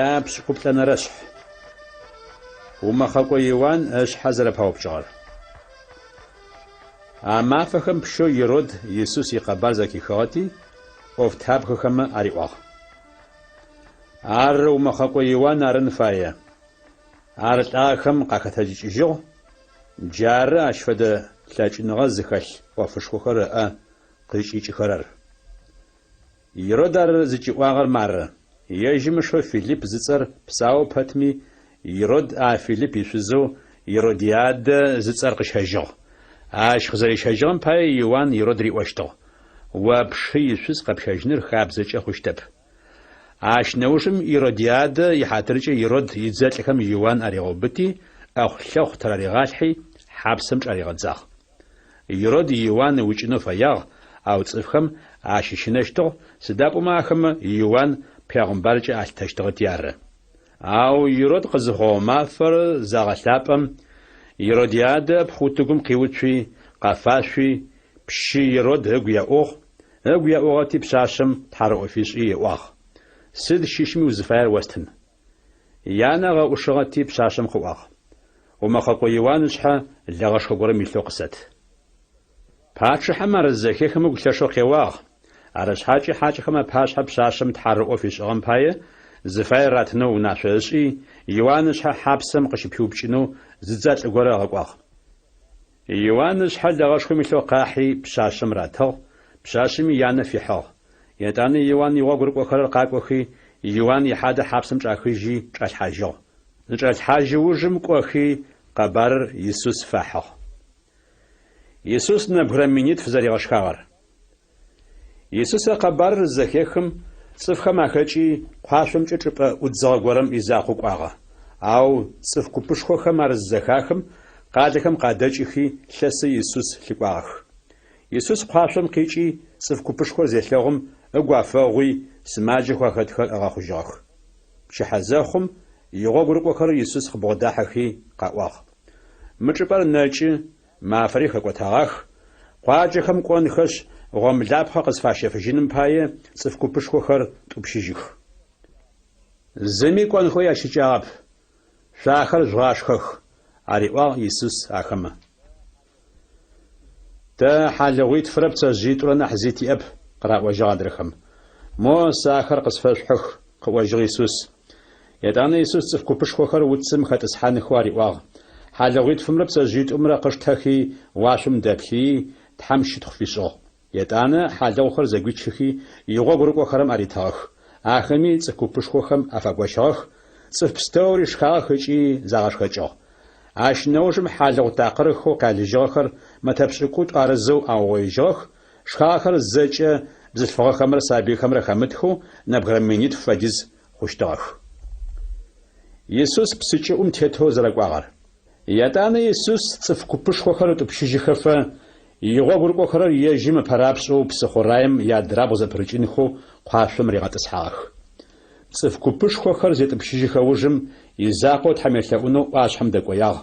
Япшӏыкӏуплӏэнэрэшъхь. Умэхъэкӏо Иуан ышъхьэ зэрэпаупкӏыгъэр. А мафэхэм пщэу Ирод Исус икъэбар зэхихыгъэти, ӏофтабгэхэмэ ариӏуагъ. Ар умэхъэкӏо Иуан арын фае. Ар лӏагъэхэм къахэтэджыкӏыжьыгъ, джары ащ фэдэ лъэкӏыныгъэ зыхэлъ ӏофышхохэр ыӏэ къызкӏикӏыхэрэр. Ирод ар зыкӏиӏуагъэр мары: ежьым ышэу Филипп зыцӏэр псау пэтми, Ирод а Филипп ишъузэу Иродиадэ зыцӏэр къыщэжьыгъ. Ащ къызэрищэжьыгъэм пае Иуан Ирод риӏощтыгъ: О пшы ишъуз къэпщэжьыныр хабзэкӏэ хъущтэп. Ащ нэужым Иродиадэ ихьатыркӏэ Ирод идзэлӏхэм Иуан аригъэубыти, ӏэхъу-лъэхъу тыраригъалъхьи, хьапсэм чӏаригъэдзагъ. Ирод Иуан ыукӏынэу фэягъ, ау цӏыфхэм ащыщынэщтыгъ, сыда пӏомэ ахэмэ Иуан пегъымбаркӏэ алъытэщтыгъэти ары. Ау Ирод къызыхъугъэ мафэр загъэлъапӏэм, Иродиадэ ыпхъу утыгум къиуцуи, къэфашъуи, пщы Ирод ыгу еӏугъ, ыгу еӏугъэти пшъашъэм тхьарыӏо фишӏи ыӏуагъ, Сыд щыщми узыфаер остын. Янэ ыгъэӏушыгъэти пшъашъэм къыӏуагъ, Умэхъэкӏо Иуан ышъхьэ лэгъэшхо горэм илъэу къысэт. Пачъыхьэм ар зызэхехым ыгу лъэшэу къеуагъ, арышъхьакӏэ хьакӏэхэм апашъхьэ пшъашъэм тхьарыӏо фишӏыгъэм пае зыфаер ратынэу унашъо ышӏи, Иуан ышъхьэ хьапсэм къыщыпиупкӏынэу зы дзэлӏ горэ ыгъэкӏуагъ. Иуан ышъхьэ лэгъэшхом илъэу къахьи пшъашъэм ратыгъ, пшъашъэми янэ фихьыгъ. Етӏанэ Иуан игъогу рыкӏохэрэр къакӏохи, Иуан ихьадэ хьапсэм чӏахыжьи чӏалъхьажьыгъ. Зычӏалъхьажьы ужым кӏохи, къэбарыр Исус фахьыгъ. Исус нэбгырэ минитф зэригъэшхагъэр. Исус а къэбарыр зызэхехым, цӏыфхэм ахэкӏи, къуашъомкӏэ чӏыпӏэ ӏудзыгъэ горэм изакъоу кӏуагъэ. Ау цӏыф купышхохэм ар зызэхахым, къалэхэм къадэкӏыхи, лъэсэу Исус лъыкӏуагъэх. Исус къуашъом къикӏи, цӏыф купышхор зелъэгъум, ыгу афэгъуи, сымаджэхэу ахэтхэр ыгъэхъужьыгъэх. Пчыхьэ зэхъум, игъогу рыкӏохэрэр Исус къыбгъодахьэхи къаӏуагъ. Мы чӏыпӏэр нэкӏы, мафэри хэкӏотагъах, къуаджэхэм кӏонхэшъ, гъомлапхъэ къызфащэфыжьыным пае цӏыф купышхохэр тӏупщыжьых. Зыми кӏонхэу ящыкӏагъэп, шъо ахэр жъугъашхэх, ариӏуагъ Исус ахэмэ. Тэ хьалыгъуитфырэ пцэжъыитӏурэ нахь зи тиӏэп, къыраӏожьыгъ адрэхэм. Мо, сэ ахэр къысфэшъухьых, къыӏожьыгъ Исус. Етӏанэ Исус цӏыф купышхохэр уцым хэтӏысхьанхэу ариӏуагъ. Хьалыгъуитфымрэ пцэжъыитӏумрэ къыштэхи, уашъом дэплъыий, Тхьэм щытхъу фишӏыгъ. Етӏанэ хьалыгъухэр зэгуичыхи, игъогу рыкӏохэрэм аритыгъэх. Ахэми цӏыф купышхохэм афагощыгъэх, цӏыф пстэури шхагъэх ыкӏи загъэшхэкӏыгъ. Ащ нэужым хьалыгъу такъырхэу къялыжьыгъэхэр мэтэ пшӏыкӏутӏу арызэу аугъоижьыгъэх, шхагъэхэр зэкӏэ бзылъфыгъэхэмрэ сабыйхэмрэ хэмытхэу нэбгырэ минитф фэдиз хъущтыгъэх. Исус псы кӏыӏум тетэу зэрэкӏуагъэр. Етӏанэ Исус цӏыф купышхохэр ытӏупщыжьыхэфэ, игъогу рыкӏохэрэр ежьым ыпэрапшӏэу псыхъураем иадрабгъу зэпырыкӏынхэу къуашъом ригъэтӏысхьагъэх. Цӏыф купышхохэр зетӏупщыжьыхэ ужым, изакъоу Тхьэм елъэӏунэу ӏуашъхьэм дэкӏоягъ.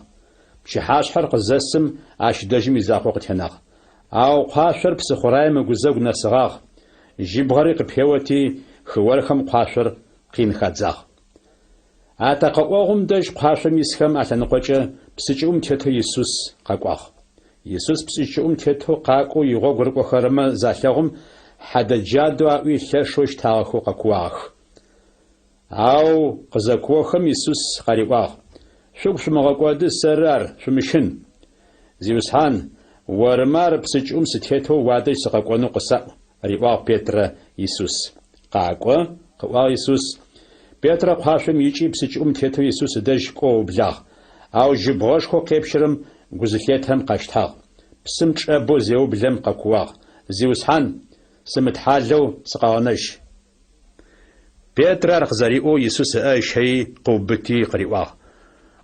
Пчыхьашъхьэр къызэсым, ащ дэжьым изакъоу къытенагъ. Ау къуашъор псыхъураем ыгузэгу нэсыгъагъ, жьыбгъэри къыпеоти, хыорхэм къуашъор къин хадзагъ. Атэкъэӏогъум дэжь къуашъом исхэм алъэныкъокӏэ псы кӏыӏум тетэу Исус къэкӏуагъ. Исус псы кӏыӏум тетэу къакӏоу игъогу рыкӏохэрэмэ залъэгъум, хьэдэ-джадэу аӏуи лъэшэу щтагъэхэу къэкууагъэх. Ау къызэкуохэм Исус къариӏуагъ, Шъугу шъумыгъэкӏоды, сэры ар, шъумыщын. Зиусхьан, орымэ ар псы кӏыӏум сытетэу уадэжь сыкъэкӏонэу къысаӏу, риӏуагъ Петрэ Исус. Къакӏо, къыӏуагъ Исус. Петрэ кхъуашъом икӏи псы кӏыӏум тетэу Исус ыдэжь кӏоу ыублагъ. Ау жьыбгъэшхоу къепщэрэм гу зылъетэм къэщтагъ. Псым чӏэбэу зеублэм къэкууагъ, Зиусхьан, сымытхьалэу сыкъэгъэнэжь! Петрэ ар къызэриӏоу Исус ыӏэ ыщэий къыубыти къыриӏуагъ,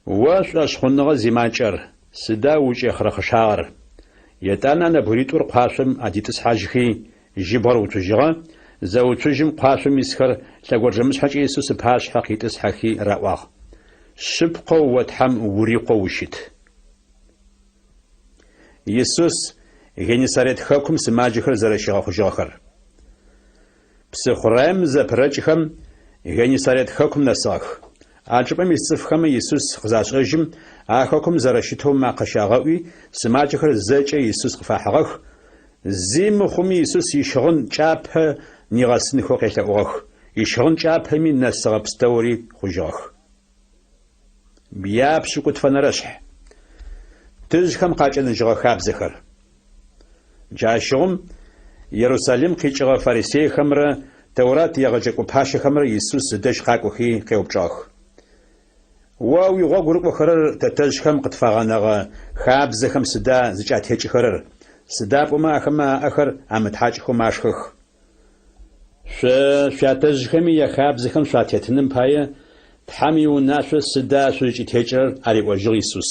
О шӏошъхъуныгъэ зимакӏэр, сыда укӏехъырэхъышагъэр? Етӏанэ а нэбгыритӏур къуашъом адитӏысхьажьхи, жьыбгъэр уцужьыгъэ, зэуцужьым къуашъом исхэр лъэгонджэмышъхьэкӏэ Исус ыпашъхьэ къитӏысхьэхи раӏуагъ, Шъыпкъэу о Тхьэм ури Къоу ущыт. Исус Геннисарет хэкум сымаджэхэр зэрэщигъэхъужьыгъэхэр. Псыхъураем зэпырэкӏхэм, Геннисарет хэкум нэсыгъэх. А чӏыпӏэм ис цӏыфхэмэ Исус къызашӏэжьым, а хэкум зэрэщытэу макъэ щагъэӏуи, сымаджэхэр зэкӏэ Исус къыфахьыгъэх, зи мыхъуми Исус ищыгъын кӏапэ нигъэсынхэу къелъэӏугъэх, ищыгъын кӏапэми нэсыгъэ пстэури хъужьыгъэх. Япшӏыкӏутфэнэрэшъхь. Тыжъхэм къакӏэныжьыгъэ хабзэхэр. Джащыгъум Ерусалим къикӏыгъэ фарисейхэмрэ Тэурат егъэджэкӏо пащэхэмрэ Исус ыдэжь къакӏохи къеупчӏыгъэх. О уигъогу рыкӏохэрэр тэтэжъхэм къытфагъэнэгъэ хабзэхэм сыда зыкӏатекӏыхэрэр, сыда пӏомэ ахэмэ аӏэхэр амытхьакӏхэу машхэх. Шъо шъуятэжъхэми яхабзэхэм шъуатетыным пае, Тхьэм иунашъо сыда шъузкӏытекӏырэр? ариӏожьыгъ Исус.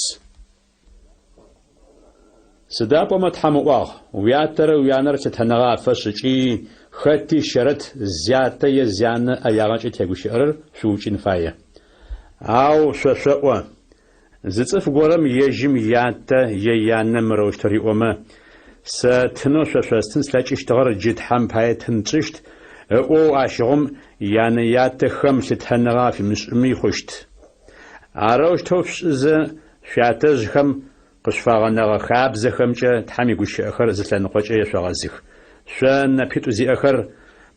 Сыда пӏомэ Тхьэм ыӏуагъ, Уятэрэ уянэрэ лъытэныгъэ афэшӏ ыкӏи хэти щэрэт зятэ е зянэ ӏэягъэкӏэ тегущыӏэрэр шъуукӏын фае. Ау шъо шъоӏо, Зы цӏыф горэм ежьым ятэ е янэ мырэущтэу риӏомэ, Сэ тынэу шъо шъостын слъэкӏыщтыгъэр джы Тхьэм пае тын тшӏыщт, ыӏоу ащыгъум янэ-ятэхэм лъытэныгъэ афимышӏыми хъущт. Арэущтэу шъушӏызэ, шъуятэжъхэм къышъуфагъэнэгъэ хабзэхэмкӏэ Тхьэм игущыӏэхэр зы лъэныкъокӏэ ешъогъэзых. Шъо нэпитӏу зиӏэхэр,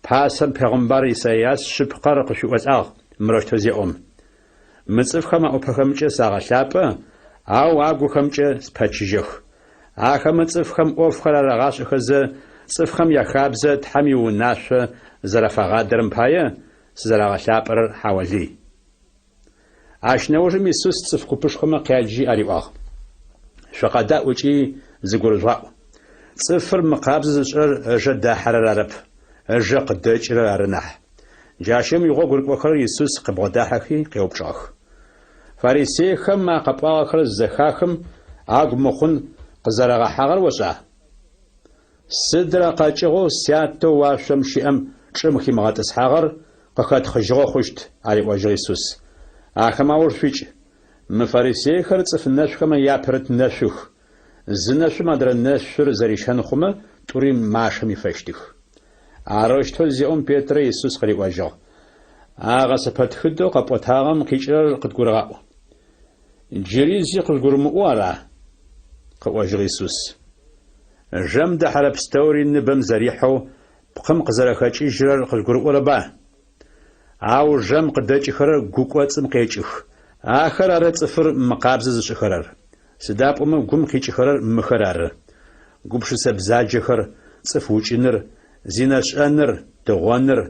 пасэм пегъымбар Исайас шъыпкъэр къышъуиӏолӏагъ мырэущтэу зеӏом. Мы цӏыфхэм аӏупэхэмкӏэ сагъэлъапӏэ, ау агухэмкӏэ спэчыжьэх. Ахэмэ цӏыфхэм ӏофхэр арагъашӏэхэзэ, цӏыфхэм яхабзэ Тхьэм иунашъо зэрафагъадэрэм пае, сызэрагъэлъапӏэрэр хьаолый. Ащ нэужым Исус цӏыф купышхомэ къяджи ариӏуагъ, Шъукъэдаӏу ыкӏи зыгурыжъугъаӏу. Цӏыфыр мыкъабзэ зышӏырэр ыжэ дахьэрэр арэп, ыжэ къыдэкӏырэр ары нахь. Джащыгъум игъогу рыкӏохэрэр Исус къыбгъодахьэхи къеупчӏыгъэх. Фарисейхэм а къэпӏуагъэхэр зызэхахым, агу мыхъун къызэрагъэхьагъэр ошӏа? Сыдрэ къэкӏыгъэу Сятэу уашъом щыӏэм чӏым химыгъэтӏысхьагъэр къыхэтхъыжьыгъэ хъущт, ариӏожьыгъ Исус. Ахэм ауж шъуикӏ. Мы фарисейхэр цӏыф нэшъухэмэ япэрыт нэшъух. Зы нэшъум адрэ нэшъур зэрищэн хъумэ, тӏури машэм ифэщтых. Арэущтэу зеӏом Петрэ Исус къыриӏожьыгъ, А гъэсэпэтхыдэу къэпӏотагъэм къикӏырэр къыдгурыгъаӏу. Джыри зи къыжъугурымыӏоу ара? къыӏожьыгъ Исус. Жэм дэхьэрэ пстэури ныбэм зэрихьэу пкъым къызэрэхэкӏыжьырэр къыжъугурыӏорэба? Ау жэм къыдэкӏыхэрэр гу кӏоцӏым къекӏых. Ахэр ары цӏыфыр мыкъабзэ зышӏыхэрэр. Сыда пӏомэ гум къикӏыхэрэр мыхэр ары, гупшысэ бзаджэхэр, цӏыф укӏыныр, зинэ шӏэныр, тыгъоныр,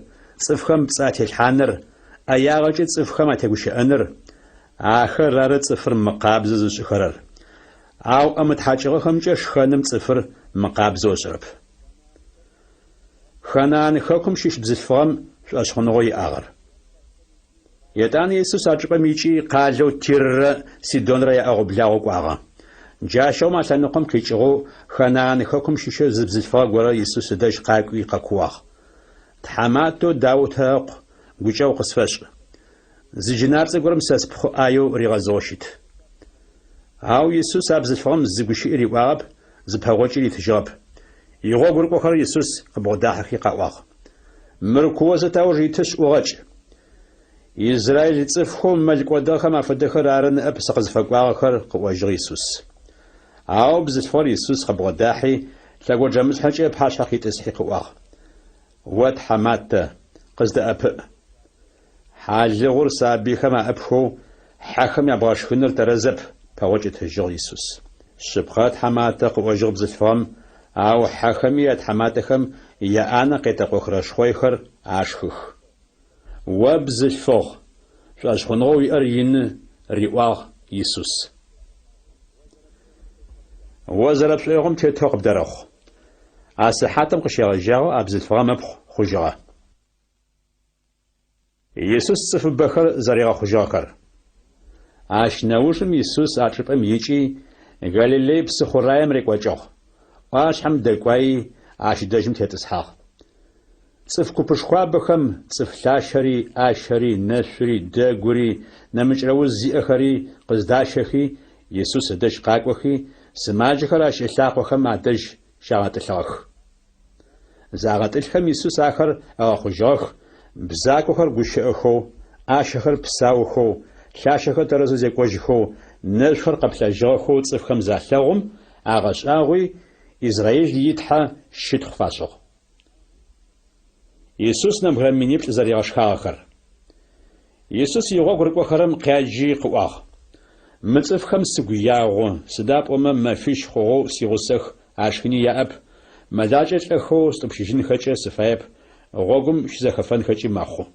цӏыфхэм пцӏы ателъхьаныр, ӏэягъэкӏэ цӏыфхэм атегущыӏэныр. Ахэр ары цӏыфыр мыкъабзэ зышӏыхэрэр. Ау ӏэ мытхьакӏыгъэхэмкӏэ шхэным цӏыфыр мыкъабзэу ышӏырэп. Ханаан хэкум щыщ бзылъфыгъэм шӏошъхъуныгъэу иӏагъэр. Етӏанэ Исус а чӏыпӏэм икӏи къалэу Тиррэ Сидонрэ яӏэгъо-благъо кӏуагъэ. Джащыгъум а лъэныкъом къикӏыгъэу Ханаан хэкум щыщэу зы бзылъфыгъэ горэ Исус ыдэжь къакӏуи къэкууагъ. Тхьаматэу Даутэ ыкъу, гукӏэгъу къысфэшӏ. Зы джынапцӏэ горэм сэ спхъу ӏаеу ригъэзыгъэу щыт. Ау Исус а бзылъфыгъэм зы гущыӏи риӏуагъэп, зы пэгъокӏи ритыжьыгъэп. Игъогу рыкӏохэрэр Исус къыбгъодахьэхи къаӏуагъ. Мыр куозэ тауж итышъ, ӏугъэкӏ. Израиль цӏыфхэу мэл кӏодыгъэхэм афэдэхэр ары ныӏэп сыкъызфэкӏуагъэхэр, къыӏожьыгъ Исус. Ау бзылъфыгъэр Исус къыбгъодахьи, лъэгонджэмышъхьэкӏэ ыпашъхьэ къитӏысхьи къыӏуагъ, О тхьаматэ, къыздэӏэпыӏ. Хьалыгъур сабыйхэм аӏыпхэу хьэхэм ябгъэшхыныр тэрэзэп, пэгъокӏ ытыжьыгъ Исус. Шъыпкъэ, тхьаматэ, къыӏожьыгъ бзылъфыгъэм, ау хьэхэми ятхьаматэхэм яӏанэ къетэкъохырэ шхъойхэр ашхых. О бзылъфыгъ, шӏошъхъуныгъэу уиӏэр ины, риӏуагъ Исус. О зэрэпшӏоигъом тетэу къыбдэрэхъу. А сыхьатым къыщегъэжьагъэу а бзылъфыгъэм ыпхъу хъужьыгъэ. Исус цӏыфыбэхэр зэригъэхъужьыгъэхэр. Ащ нэужым Исус а чӏыпӏэм икӏи, Галилей псыхъураем рекӏокӏыгъ. ӏуашъхьэм дэкӏуаи, ащ дэжьым тетӏысхьагъ. Цӏыф купышхуабэхэм цӏыф лъащэри, ӏащэри, нэшъури, дэгури, нэмыкӏрэ уз зиӏэхэри къыздащэхи, Исус ыдэжь къакӏохи, сымаджэхэр ащ ылъакъохэм адэжь щагъэтӏылъыгъэх. Загъэтӏылъхэм Исус ахэр ыгъэхъужьыгъэх, бзакохэр гущыӏэхэу, ӏащэхэр псаухэу, лъащэхэр тэрэзэу зекӏожьхэу, нэшъухэр къэплъэжьыгъэхэу цӏыфхэм залъэгъум, агъэшӏагъуи, Израил и Тхьэ щытхъу фашӏыгъ. Исус нэбгырэ миниплӏ зэригъэшхагъэхэр. Исус игъогу рыкӏохэрэм къяджи къыӏуагъ, Мы цӏыфхэм сыгу ягъу, сыда пӏомэ мэфищ хъугъэу сигъусэх, ашхыни яӏэп, мэлакӏэ лӏэхэу стӏупщыжьынхэкӏэ сыфаеп, гъогум щызэхэфэнхэкӏи мэхъу.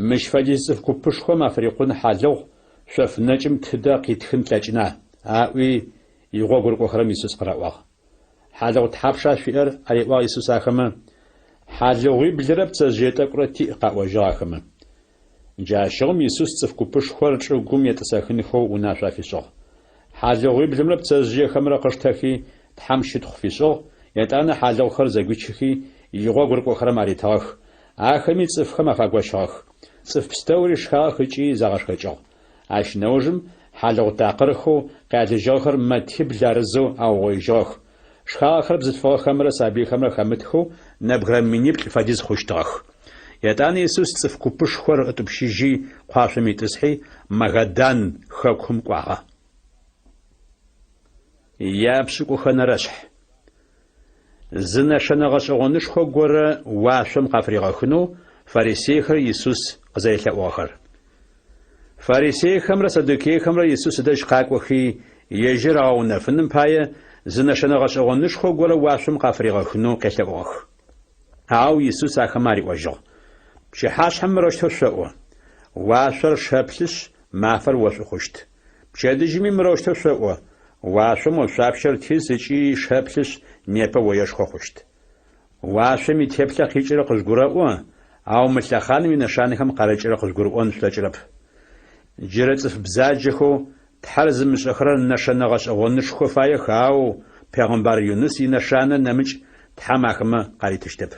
Мыщ фэдиз цӏыф купышхом афырикъун хьалыгъу шъоф нэкӏым тыдэ къитхын тлъэкӏына? аӏуи, игъогу рыкӏохэрэм Исус къыраӏуагъ. Хьалыгъу тхьапша шъуиӏэр? ариӏуагъ Исус ахэмэ. Хьалыгъуиблырэ пцэжъые тӏэкӏурэ тиӏ, къаӏожьыгъ ахэмэ. Джащыгъум Исус цӏыф купышхор чӏыгум етӏысэхынхэу унашъо афишӏыгъ. Хьалыгъуиблымрэ пцэжъыехэмрэ къыштэхи, Тхьэм щытхъу фишӏыгъ, етӏанэ хьалыгъухэр зэгуичыхи, игъогу рыкӏохэрэм аритыгъэх. Ахэми цӏыфхэм афагощыгъэх. Цӏыф пстэури шхагъэх ыкӏи загъэшхэкӏыгъ. Ащ нэужым хьалыгъу такъырхэу къялыжьыгъэхэр мэтибл арызэу аугъоижьыгъэх. Шхагъэхэр бзылъфыгъэхэмрэ сабыйхэмрэ хэмытхэу нэбгырэ миниплӏ фэдиз хъущтыгъэх. Етӏанэ Исус цӏыф купышхор ытӏупщыжьи, къуашъом итӏысхьи, Магадан хэкум кӏуагъэ. Япшӏыкӏухэнэрэшъхь. Зы нэшэнэ гъэшӏэгъонышхо горэ уашъом къафыригъэхынэу фарисейхэр Исус къызэрелъэӏугъэхэр. Фарисейхэмрэ саддукейхэмрэ Исус ыдэжь къакӏохи, ежьыр агъэунэфыным пае зы нэшэнэ гъэшӏэгъонышхо горэ уашъом къафыригъэхынэу къелъэӏугъэх. Ау Исус ахэмэ ариӏожьыгъ, Пчыхьашъхьэм мырэущтэу шъоӏо, Уашъор шэплъышъ, мафэр ошӏу хъущт. Пчэдыжьыми мырэущтэу шъоӏо, Уашъом ошъуапщэр тиз ыкӏи шэплъышъ, непэ оешхо хъущт. Уашъом итеплъэ къикӏырэр къыжъугурэӏо, ау мы лъэхъаным инэшанэхэм къарыкӏырэр къыжъугурыӏон шъулъэкӏырэп. Джырэ цӏыф бзаджэхэу Тхьэр зымышӏэхэрэр нэшэнэ гъэшӏэгъонышхо фаех, ау пегъымбар Юныс инэшанэ нэмыкӏ Тхьэм ахэмэ къаритыщтэп.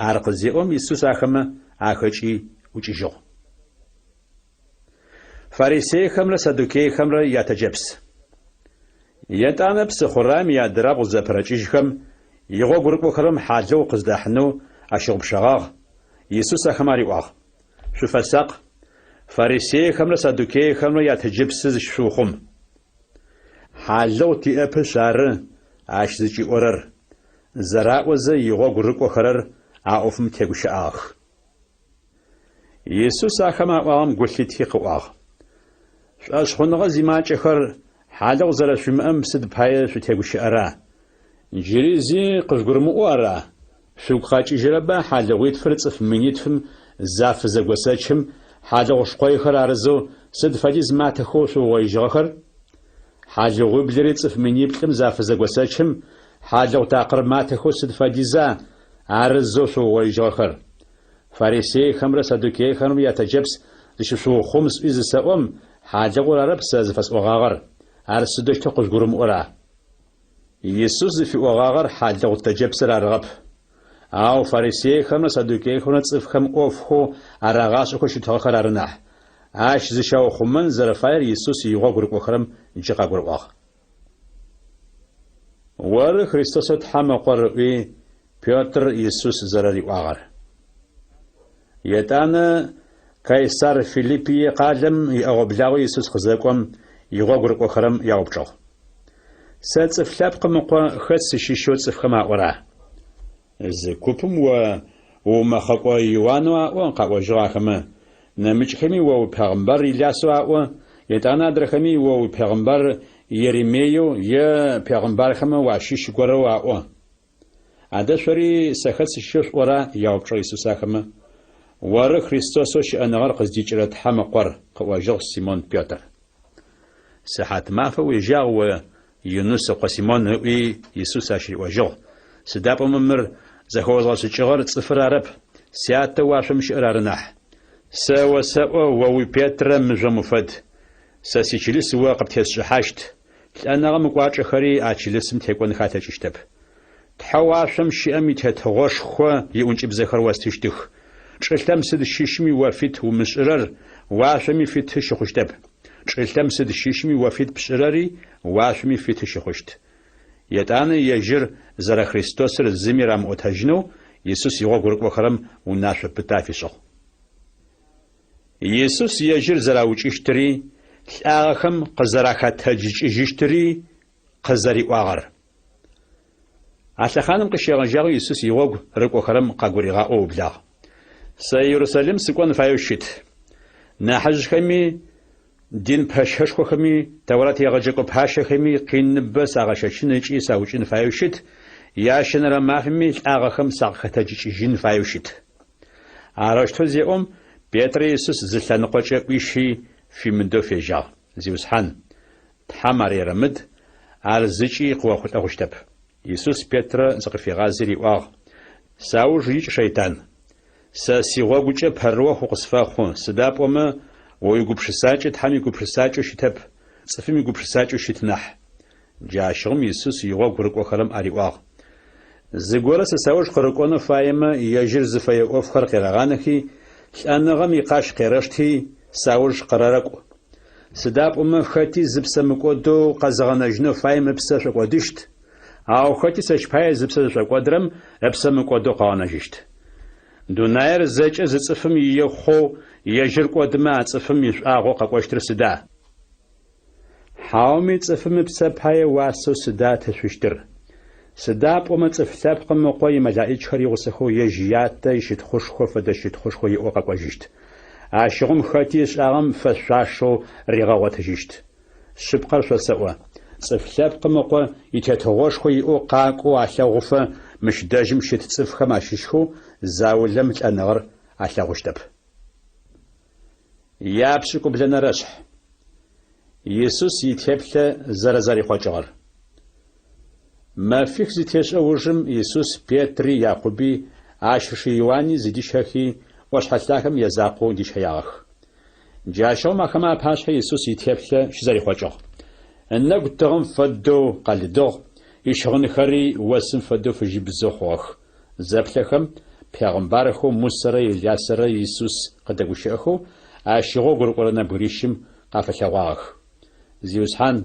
Ар къызеӏом, Исус ахэмэ ахэкӏи ӏукӏыжьыгъ. Фарисейхэмрэ саддукейхэмрэ ятэджэпс. Етӏанэ псыхъураем иадырабгъу зэпырэкӏыжьхэм, игъогу рыкӏохэрэм хьалыгъу къыздахьынэу ащыгъупшэгъагъ. Исус ахэмэ ариӏуагъ, Шъуфэсакъ, фарисейхэмрэ саддукейхэмрэ ятэджыпсы зыщышъуухъум. Хьалыгъу тиӏэпышъ ары ащ зыкӏиӏорэр, зэраӏозэ игъогу рыкӏохэрэр а ӏофым тегущыӏагъэх. Исус ахэмэ аӏуагъэм гу лъити къыӏуагъ, Шӏошъхъуныгъэ зимакӏэхэр, хьалыгъу зэрэшъуимыӏэм сыд пае шъутегущыӏэра? Джыри зи къыжъугурымыӏоу ара? Шъугу къэкӏыжьырэба хьалыгъуитфыр цӏыф минитфым зафызэгосэчым, хьалыгъу шкъойхэр арызэу сыд фэдиз матэхэу шъуугъоижьыгъэхэр? Хьалыгъуиблыри цӏыф миниплӏым зафызэгосэчым, хьалыгъу такъыр матэхэу сыд фэдиза арызэу шъуугъоижьыгъэхэр? Фарисейхэмрэ саддукейхэмрэ ятэджэпс зыщышъуухъум сӏуи зысэӏом, хьалыгъур арэп сэ зыфэсӏогъагъэр, ар сыдэущтэу къыжъугурымыӏора? Исус зыфиӏогъагъэр хьалыгъу тэджэпсыр арыгъэп. Ау фарисейхэмрэ саддукейхэмрэ цӏыфхэм ӏофхэу арагъашӏэхэу щытыгъэхэр ары нахь. Ащ зыщаухъумэн зэрэфаер Исус игъогу рыкӏохэрэм джы къагурыӏуагъ. Оры Христосэу Тхьэм Ыкъор, ыӏуи, Петр Исус зэрэриӏуагъэр. Етӏанэ Кайсар Филиппие къалэм иӏэгъо-благъо Исус къызэкӏом, игъогу рыкӏохэрэм яупчӏыгъ. Сэ Цӏыф Лъэпкъым Ыкъо хэт сыщыщэу цӏыфхэм аӏора? Зы купым о уумэхъэкӏо Иуанэу аӏо, къаӏожьыгъ ахэмэ, нэмыкӏхэми о упегъымбар Илясэу аӏо, етӏанэ адрэхэми о упегъымбар Еремееу е пегъымбархэмэ уащыщ горэу аӏо. Адэ шъори сэ хэт сыщыщэу шъуӏора? яупчӏыгъ Исус ахэмэ. Оры Христосэу щыӏэныгъэр къыздикӏырэ Тхьэм Ыкъор, къыӏожьыгъ Симон Петр. Сыхьатмафэ уежьагъ о, Юныс ыкъо Симон, ыӏуи, Исус ащ риӏожьыгъ, сыда пӏомэ мыр зэхэозгъэшӏыкӏыгъэр цӏыфыр арэп, Сятэу уашъом щыӏэр ары нахь. Сэ осэӏо, о уи Петрэ мыжъом уфэд, сэ сичылыс о къыптесшӏыхьащт, лӏэныгъэм ыкӏуачӏэхэри а чылысым текӏонхэ алъэкӏыщтэп. Тхьэу уашъом щыӏэм и Тетыгъошхо иӏункӏыбзэхэр остыщтых. Чӏылъэм сыд щыщми о фит умышӏырэр уашъоми фиты щыхъущтэп. Чӏылъэм сыд щыщми о фит пшӏырэри уашъоми фиты щыхъущт. Етӏанэ ежьыр зэрэ Христосыр зыми рамыӏотэжьынэу Исус игъогу рыкӏохэрэм унашъо пытэ афишӏыгъ. Исус ежьыр зэраукӏыщтыри, лӏагъэхэм къызэрахэтэджыкӏыжьыщтыри къызэриӏуагъэр. А лъэхъаным къыщегъэжьагъэу Исус игъогу рыкӏохэрэм къагуригъаӏоу ыублагъ. Сэ Ерусалим сыкӏон фаеу щыт. Нахьыжъхэми, дин пэщэшхохэми, Тэурат егъэджэкӏо пащэхэми къиныбэ сагъэщэчын ыкӏи саукӏын фаеу щыт, ящэнэрэ мафэми лӏагъэхэм сакъыхэтэджыкӏыжьын фаеу щыт. Арэущтэу зеӏом, Петрэ Исус зы лъэныкъокӏэ ӏуищи, фимыдэу фежьагъ, Зиусхьан, Тхьэм ар ерэмыд, ар зыкӏи къыохъулӏэ хъущтэп. Исус Петрэ зыкъыфигъази риӏуагъ, Сауж икӏ, шэйтан! Сэ сигъогукӏэ пэрыохъу укъысфэхъу, сыда пӏомэ о уигупшысакӏэ Тхьэм игупшысакӏэу щытэп, цӏыфым игупшысакӏэу щыт нахь. Джащыгъум Исус игъогу рыкӏохэрэм ариӏуагъ, Зыгорэ сэ сауж къырыкӏонэу фаемэ, ежьыр зыфэе ӏофхэр къерэгъанэхи, лӏэныгъэм икъащ къерэшти, сауж къырэрэкӏу. Сыда пӏомэ хэти зыпсэ мыкӏодэу къэзыгъэнэжьынэу фаем ыпсэ шӏокӏодыщт, ау хэти сэщ пае зыпсэ зышӏокӏодырэм ыпсэ мыкӏодэу къыгъэнэжьыщт. Дунаир зэкӏэ зы цӏыфым ие хъоу ежьыр кӏодымэ а цӏыфым ишӏуагъэу къэкӏощтыр сыда? Хьауми цӏыфым ыпсэ пае уасэу сыда ытышъущтыр? Сыда пӏомэ Цӏыф Лъэпкъым Ыкъо имэлаӏичхэр игъусэхэу ежь Ятэ ищытхъушхо фэдэ щытхъушхо иӏэу къэкӏожьыщт. Ащыгъум хэти ышӏагъэм фэшъуашэу ригъэгъотыжьыщт. Шъыпкъэр шъосэӏо, Цӏыф Лъэпкъым Ыкъо итетыгъошхо иӏэу къакӏоу алъэгъуфэ мыщ дэжьым щыт цӏыфхэм ащыщхэу заулэм лӏэныгъэр алъэгъущтэп. Япшӏыкӏублэнэрэшъхь. Исус итеплъэ зэрэзэрихъокӏыгъэр. Мэфих зытешӏэ ужым Исус Петри Якъуби ащ ышы Иуани зыдищэхи, ӏошъхьэ лъагэм язакъоу дищэягъэх. Джащыгъум ахэмэ апашъхьэ Исус итеплъэ щызэрихъокӏыгъ. Ынэгу тыгъэм фэдэу къэлыдыгъ, ищыгъынхэри осым фэдэу фыжьыбзэу хъугъэх. Зэплъэхэм, пегъымбархэу Мусэрэ Илясэрэ Исус къыдэгущыӏэхэу, ащ игъогу рыкӏорэ нэбгырищым къафэлъэгъуагъэх. Зиусхьан,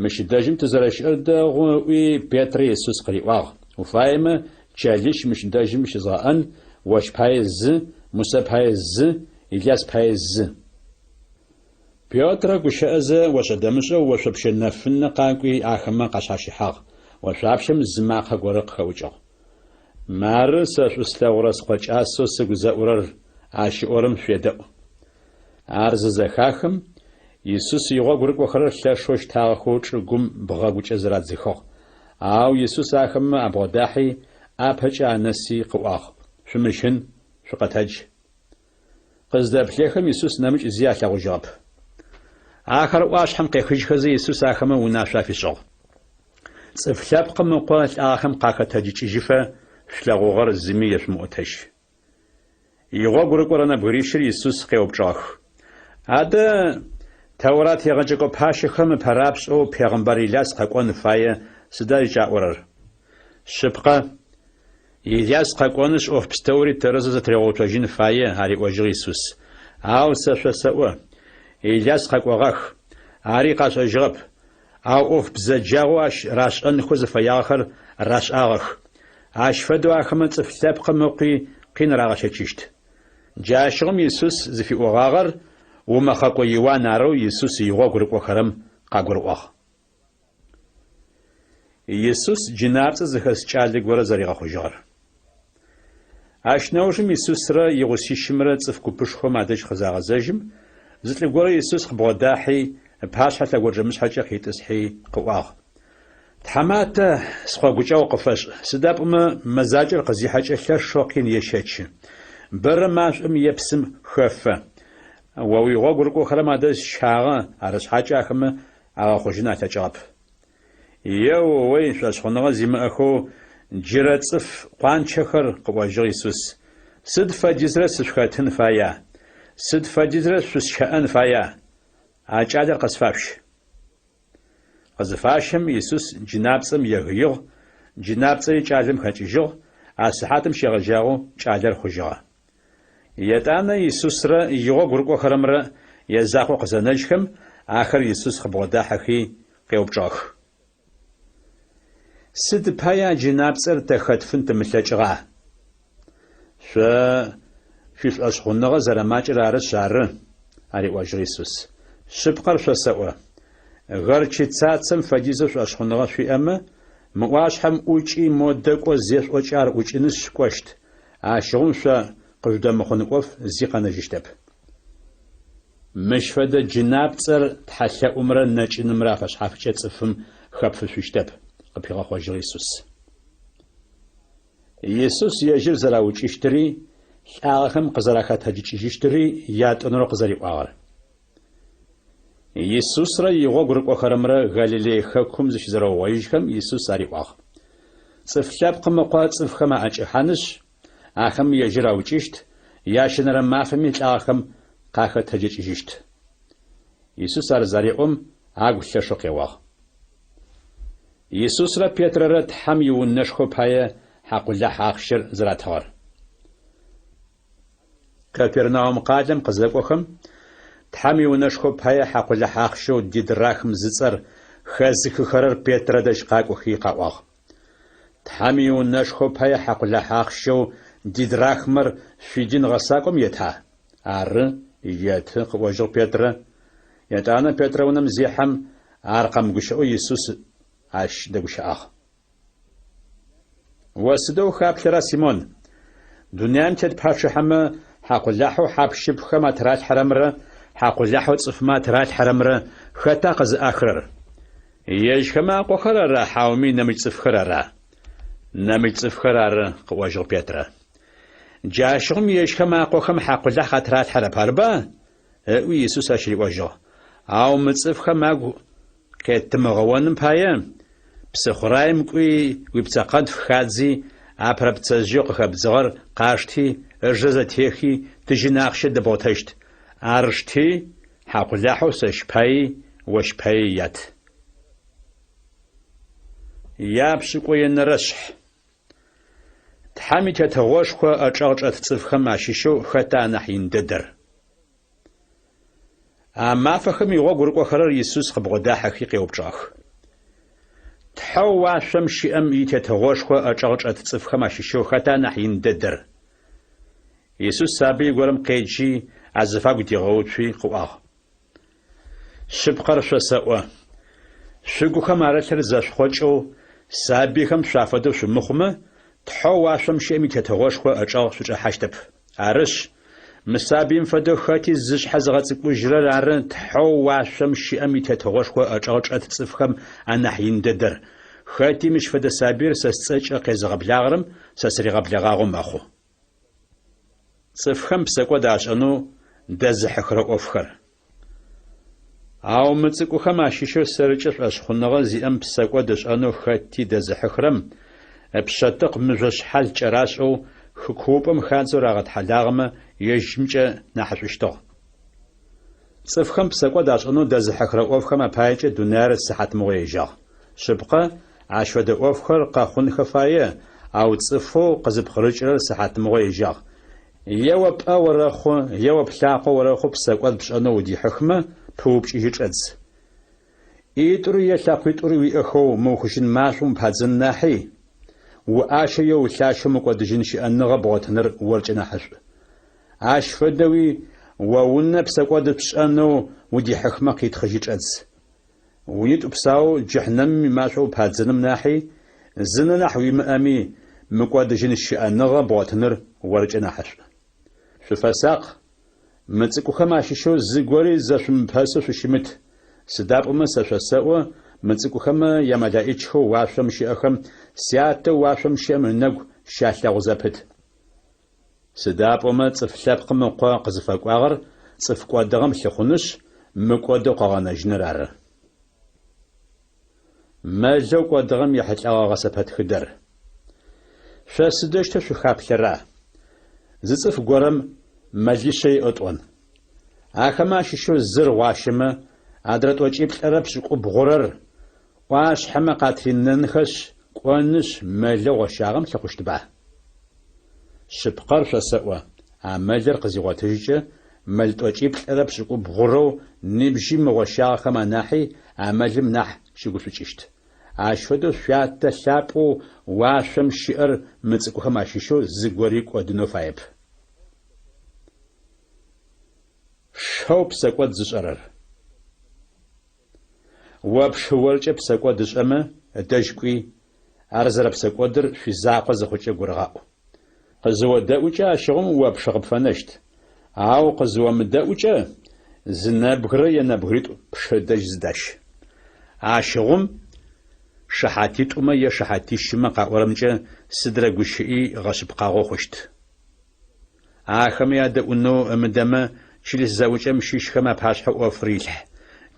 мыщ дэжьым тызэрэщыӏэр дэгъу, ыӏуи, Петрэ Исус къыриӏуагъ, Уфаемэ, чэлищ мыщ дэжьым щызгъэӏэн, ощ пае зы, Мусэ пае зы, Иляс пае зы. Петрэ гущыӏэзэ, ошӏэ-дэмышӏэу ошъопщэ нэфынэ къакӏуи ахэмэ къашъхьащыхьагъ, ошъуапщэм зы макъэ горэ къыхэӏукӏыгъ. Мары сэ шӏу слъэгъурэ Скъо кӏасэу сыгу зэӏурэр, ащ ыӏорэм шъуедэӏу. Ар зызэхахым, Исус игъогу рыкӏохэрэр лъэшэу щтагъэхэу чӏыгум бгъэгукӏэ зырадзыхыгъ. Ау Исус ахэмэ абгъодахьи, ӏапэкӏэ анэси къыӏуагъ, Шъумыщын, шъукъэтэдж. Къыздэплъэхэм Исус нэмыкӏ зи алъэгъужьыгъэп. Ахэр ӏуашъхьэм къехыжьхэзэ Исус ахэмэ унашъо афишӏыгъ. Цӏыф Лъэпкъым Ыкъо лӏагъэхэм къахэтэджыкӏыжьыфэ шъулъэгъугъэр зыми ешъумыӏотэжь. Игъогу рыкӏорэ нэбгырищыр Исус къеупчӏыгъэх. Адэ, Тэурат егъэджэкӏо пащэхэм ыпэрапшӏэу пегъымбар Иляс къэкӏон фае сыда зыкӏаӏорэр? Шъыпкъэ, Иляс къэкӏонышъ ӏоф пстэури тэрэзэу зэтыригъэуцожьын фае, ариӏожьыгъ Исус. Ау сэ шъосэӏо, Иляс къэкӏогъах, ари къашӏэжьыгъэп, ау ӏоф бзэджагъэу ащ рашӏэнхэу зыфэягъэхэр рашӏагъэх. Ащ фэдэу ахэмэ Цӏыф Лъэпкъым Ыкъуи къин рагъэщэчыщт. Джащыгъум Исус зыфиӏогъагъэр умэхъэкӏо Иуан арэу Исус игъогу рыкӏохэрэм къагурыӏуагъ. Исус джынапцӏэ зыхэс кӏалэ горэ зэригъэхъужьыгъэр. Ащ нэужым Исусрэ игъусищымрэ цӏыф купышхом адэжь къызагъэзэжьым, зы лӏы горэ Исус къыбгъодахьи, ыпашъхьэ лъэгонджэмышъхьэкӏэ къитӏысхьи къыӏуагъ, Тхьаматэ, скъо гукӏэгъу къыфэшӏ, сыда пӏомэ мэзакӏэр къызихьэкӏэ лъэшэу къин ещэчы. Бэрэ машӏом е псым хэфэ. О уигъогу рыкӏохэрэм адэжь сщагъэ, арышъхьакӏэ ахэмэ агъэхъужьын алъэкӏыгъэп. Еу-ой, шӏошъхъуныгъэ зимыӏэхэу джырэ цӏыф къуанчэхэр, къыӏожьыгъ Исус, сыд фэдизрэ сышъухэтын фая? Сыд фэдизрэ шъусщэӏэн фая? А кӏалэр къысфашъущ. Къызыфащэм, Исус джынапцӏэм егыигъ, джынапцӏэри кӏалэм хэкӏыжьыгъ, а сыхьатым щегъэжьагъэу кӏалэр хъужьыгъэ. Етӏанэ Исусрэ игъогу рыкӏохэрэмрэ язакъоу къызэнэжьхэм, ахэр Исус къыбгъодахьэхи къеупчӏыгъэх. Сыд пае а джынапцӏэр тэ хэтфын тымылъэкӏыгъа? Шъо шъуишӏошъхъуныгъэ зэрэмакӏэр арышъ ары, ариӏожьыгъ Исус. Шъыпкъэр шъосэӏо, горчицацэм фэдизэу шӏошъхъуныгъэ шъуиӏэмэ, мы ӏуашъхьэм ӏукӏи модэ кӏо зешъуӏокӏэ ар ӏукӏынышъ кӏощт, ащыгъум шъо къыжъудэмыхъун ӏоф зи къэнэжьыщтэп. Мыщ фэдэ джынапцӏэр тхьэлъэӏумрэ нэкӏынымрэ афэшъхьафкӏэ цӏыфым хэпфышъущтэп, къыпигъэхъожьыгъ Исус. Исус ежьыр зэраукӏыщтыри, лӏагъэхэм къызэрахэтэджыкӏыжьыщтыри ятӏонэрэу къызэриӏуагъэр. Исусрэ игъогу рыкӏохэрэмрэ Галилей хэкум зыщызэрэугъоижьхэм Исус ариӏуагъ, Цӏыф Лъэпкъым Ыкъо цӏыфхэм аӏэкӏэхьанышъ, ахэм ежьыр аукӏыщт, ящэнэрэ мафэми лӏагъэхэм къахэтэджыкӏыжьыщт. Исус ар зареӏом, агу лъэшэу къеуагъ. Исусрэ Петрэрэ Тхьэм иунэшхо пае хьакъулахь ахъщэр зэратыгъэр. Капернаум къалэм къызэкӏохэм, Тхьэм иунэшхо пае хьакъулахь ахъщэу дидрахм зыцӏэр хэзыхыхэрэр Петрэ дэжь къакӏохи къаӏуагъ. Тхьэм иунэшхо пае хьакъулахь ахъщэу дидрахмэр шъуидин гъэсакӏом ета? Ары, еты, къыӏожьыгъ Петрэ. Етӏанэ Петрэ унэм зехьэм, ар къэмыгущыӏэу Исус ащ дэгущыӏагъ. О сыдэу ухаплъэра, Симон? Дунаим тет пачъыхьэмэ хьакъулахьэу хьап-щыпхэм атыралъхьэрэмрэ хьакъулахьэу цӏыфмэ атыралъхьэрэмрэ хэта къызыӏахырэр? Ежьхэмэ акъохэр ара хьауми нэмыкӏ цӏыфхэр ара? Нэмыкӏ цӏыфхэр ары, къыӏожьыгъ Петрэ. Джащыгъум ежьхэм акъохэм хьакъулахь атыралъхьэрэп, арыба? Ыӏуи Исус ащ риӏожьыгъ. Ау мы цӏыфхэм агу къетымыгъэоным пае, псыхъураем кӏуи, уипцэкъэнтф хадзи, апэрэ пцэжъыеу къыхэбдзыгъэр къашти, ыжэ зэтехи, тыжьын ахъщэ дэбгъотэщт. Ар шти, хьакъулахьэу сэщ паий ощ паий ят. Япшӏыкӏуенэрэшъхь. Тхьэм и Тетыгъошхо ыӏэчӏэгъ чӏэт цӏыфхэм ащыщэу хэта анахь ин дэдэр? А мафэхэм игъогу рыкӏохэрэр Исус къыбгъодахьэхи къеупчӏыгъэх. Тхьэу уашъом щыӏэм и Тетыгъошхо ыӏэчӏэгъ чӏэт цӏыфхэм ащыщэу хэта анахь ин дэдэр? Исус сабый горэм къеджи, азыфагу дигъэуцуи, къыӏуагъ. Шъыпкъэр шъосэӏо, шъугухэм арылъыр зэшъухъокӏэу, сабыйхэм шъуафэдэу шъумыхъумэ, Тхьэу уашъом щыӏэм и Тетыгъошхо ычӏэгъ шъучӏэхьащтэп. Арышъ, мы сабыим фэдэу хэти зышъхьэ зыгъэцӏыкӏужьырэр ары Тхьэу уашъом щыӏэм и Тетыгъошхо ычӏэгъ чӏэт цӏыфхэм анахь ин дэдэр. Хэти мыщ фэдэ сабыир сэ сцӏэкӏэ къезыгъэблагъэрэм сэ сыригъэблэгъагъэу мэхъу. Цӏыфхэм псэкӏод ашӏэнэу дэзыхьыхырэ ӏофхэр. Ау мы цӏыкӏухэм ащыщэу сэркӏэ шӏошъхъуныгъэ зиӏэм псэкӏод ышӏэнэу хэти дэзыхьыхырэм, ыпшъэтыкъ мыжъо шъхьал кӏэрашӏэу хы куупӏэм хадзэу рагъэтхьэлагъэмэ ежьымкӏэ нахьышӏущтыгъ. Цӏыфхэм псэкӏод ашӏэнэу дэзыхьыхырэ ӏофхэм апаекӏэ дунаир сыхьатмыгъо ежьагъ. Шъыпкъэ, ащ фэдэ ӏофхэр къэхъунхэ фае, ау цӏыфэу къызыпкъырыкӏырэр сыхьатмыгъо ежьагъ. Е о пӏэ орэхъу, е о плъакъо орэхъу псэкӏод пшӏэнэу удихьыхмэ, пыупкӏыжьи чӏэдз. ӏитӏури е лъэкъуитӏури уиӏэхэу мыухыжьын машӏом упадзэн нахьи, уӏащэ е улъащэу мыкӏодыжьын щыӏэныгъэ бгъотыныр оркӏэ нахьышӏу. Ащ фэдэуи о унэ псэкӏод пшӏэнэу удихьыхмэ къитхъыжьи чӏэдз. Унитӏу псаоу джыхьнэмым имашӏо упадзэным нахьи, зы нэ нахь уимыӏэми, мыкӏодыжьын щыӏэныгъэ бгъотыныр оркӏэ нахьышӏу. Шъуфэсакъ, мы цӏыкӏухэм ащыщэу зыгори зэшъумыпэсэу шъущымыт, сыда пӏомэ сэ шъосэӏо, мы цӏыкӏухэмэ ямэлэӏичхэу уашъом щыӏэхэм Сятэу уашъом щыӏэм ынэгу щалъэгъу зэпыт. Сыда пӏомэ Цӏыф Лъэпкъым Ыкъо къызыфэкӏуагъэр цӏыф кӏодыгъэм лъыхъунышъ, мыкӏодэу къыгъэнэжьыныр ары. Мэлэу кӏодыгъэм ехьылӏэгъэ гъэсэпэтхыдэр. Шъо сыдэущтэу шъухаплъэра? Зы цӏыф горэм мэлишъэ иӏэу тӏон. Ахэмэ ащыщэу зыр гъуащэмэ, адрэ тӏокӏиплӏырэ пшӏыкӏубгъурэр ӏуашъхьэмэ къатринэнхэшъ, кӏонышъ, мэлэу гъощагъэм лъыхъущтба? Шъыпкъэр шъосэӏо, а мэлыр къызигъотыжькӏэ, мэл тӏокӏиплӏырэ пшӏыкӏубгъурэу нибжьи мыгъощагъэхэм анахьи а мэлым нахь щыгушӏукӏыщт. Ащ фэдэу Шъуятэ лъапӏэу уашъом щыӏэр мы цӏыкӏухэм ащыщэу зыгори кӏодынэу фаеп. Шэу псэкӏод зышӏэрэр. О пшы оркӏэ псэкӏод ышӏэмэ, ыдэжь кӏуи, ар зэрэпсэкӏодыр шъуизакъо зыхъукӏэ гурыгъаӏу. Къызыодэӏукӏэ ащыгъум о пшы къыпфэнэщт, ау къызыомыдэӏукӏэ, зы нэбгырэ е нэбгыритӏу пшы дэжь зыдащ. Ащыгъум шыхьатитӏумэ е шыхьатищымэ къаӏорэмкӏэ сыдрэ гущыӏи гъэшъыпкъагъэу хъущт. Ахэмэ ядэӏунэу ымыдэмэ, чылыс зэӏукӏэм щыщхэм апашъхьэ ӏофыр илъхь.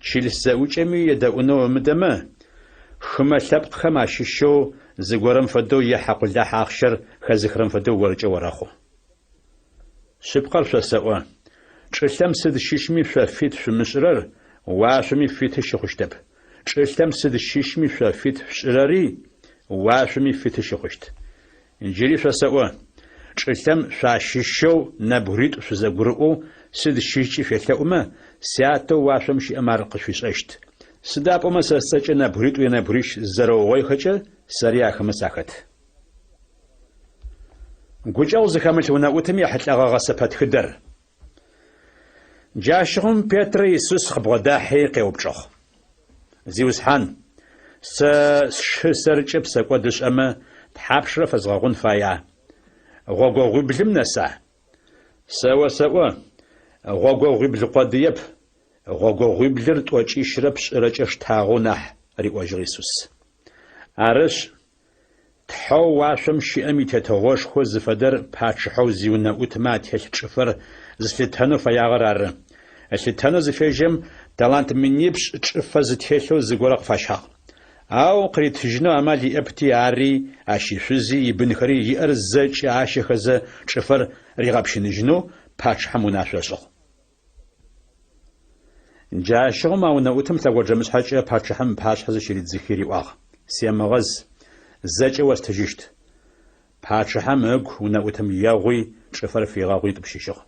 Чылыс зэӏукӏэми едэӏунэу ымыдэмэ, хымэ лъэпкъхэм ащыщэу зыгорэм фэдэу е хьакъулахь ахъщэр хэзыхырэм фэдэу оркӏэ орэхъу. Шъыпкъэр шъосэӏо, чӏылъэм сыд щыщми шъо фит шъумышӏырэр уашъоми фиты щыхъущтэп. Чӏылъэм сыд щыщми шъо фит шъушӏырэри уашъоми фиты щыхъущт. Джыри шъосэӏо, чӏылъэм шъуащыщэу нэбгыритӏу шъузэгурыӏоу сыд щыщкӏи шъуелъэӏумэ, Сятэу уашъом щыӏэм ар къышъуишӏэщт. Сыда пӏомэ сэ сцӏэкӏэ нэбгыритӏу е нэбгырищ зызэрэугъоихэкӏэ, сэри ахэмэ сахэт. Гукӏэгъу зыхэмылъ унэӏутым ехьылӏэгъэ гъэсэпэтхыдэр. Джащыгъум Петрэ Исус къыбгъодахьи къеупчӏыгъ. Зиусхьан, сэ сшы сэркӏэ псэкӏод ышӏэмэ, тхьапшрэ фэзгъэгъун фая? Гъогогъуиблым нэса? Сэ осэӏо, гъогогъуибл къодыеп, гъогогъуиблыр тӏокӏищрэ пшӏырэкӏэ штагъэу нахь, риӏожьыгъ Исус. Арышъ, Тхьэу уашъом щыӏэм и Тетыгъошхо зыфэдэр пачъыхьэу зиунэӏутмэ ателъ чӏыфэр зылъытэнэу фэягъэр ары. Ылъытэнэу зыфежьэм, талант минипшӏ чӏыфэ зытелъэу зыгорэ къыфащагъ. Ау къыритыжьынэу амал иӏэпти, ари, ащ ишъузи, ибынхэри иӏэр зэкӏэ ащэхэзэ чӏыфэр ригъэпщыныжьынэу пачъыхьэм унашъо ышӏыгъ. Джащыгъум а унэӏутым лъэгоджэмышъхьэкӏэ пачъыхьэм ыпашъхьэ зыщыридзыхи риӏуагъ, Семыгъэз, зэкӏэ остыжьыщт. Пачъыхьэм ыгу унэӏутым егъуи, чӏыфэр фигъэгъуи ытӏупщыжьыгъ.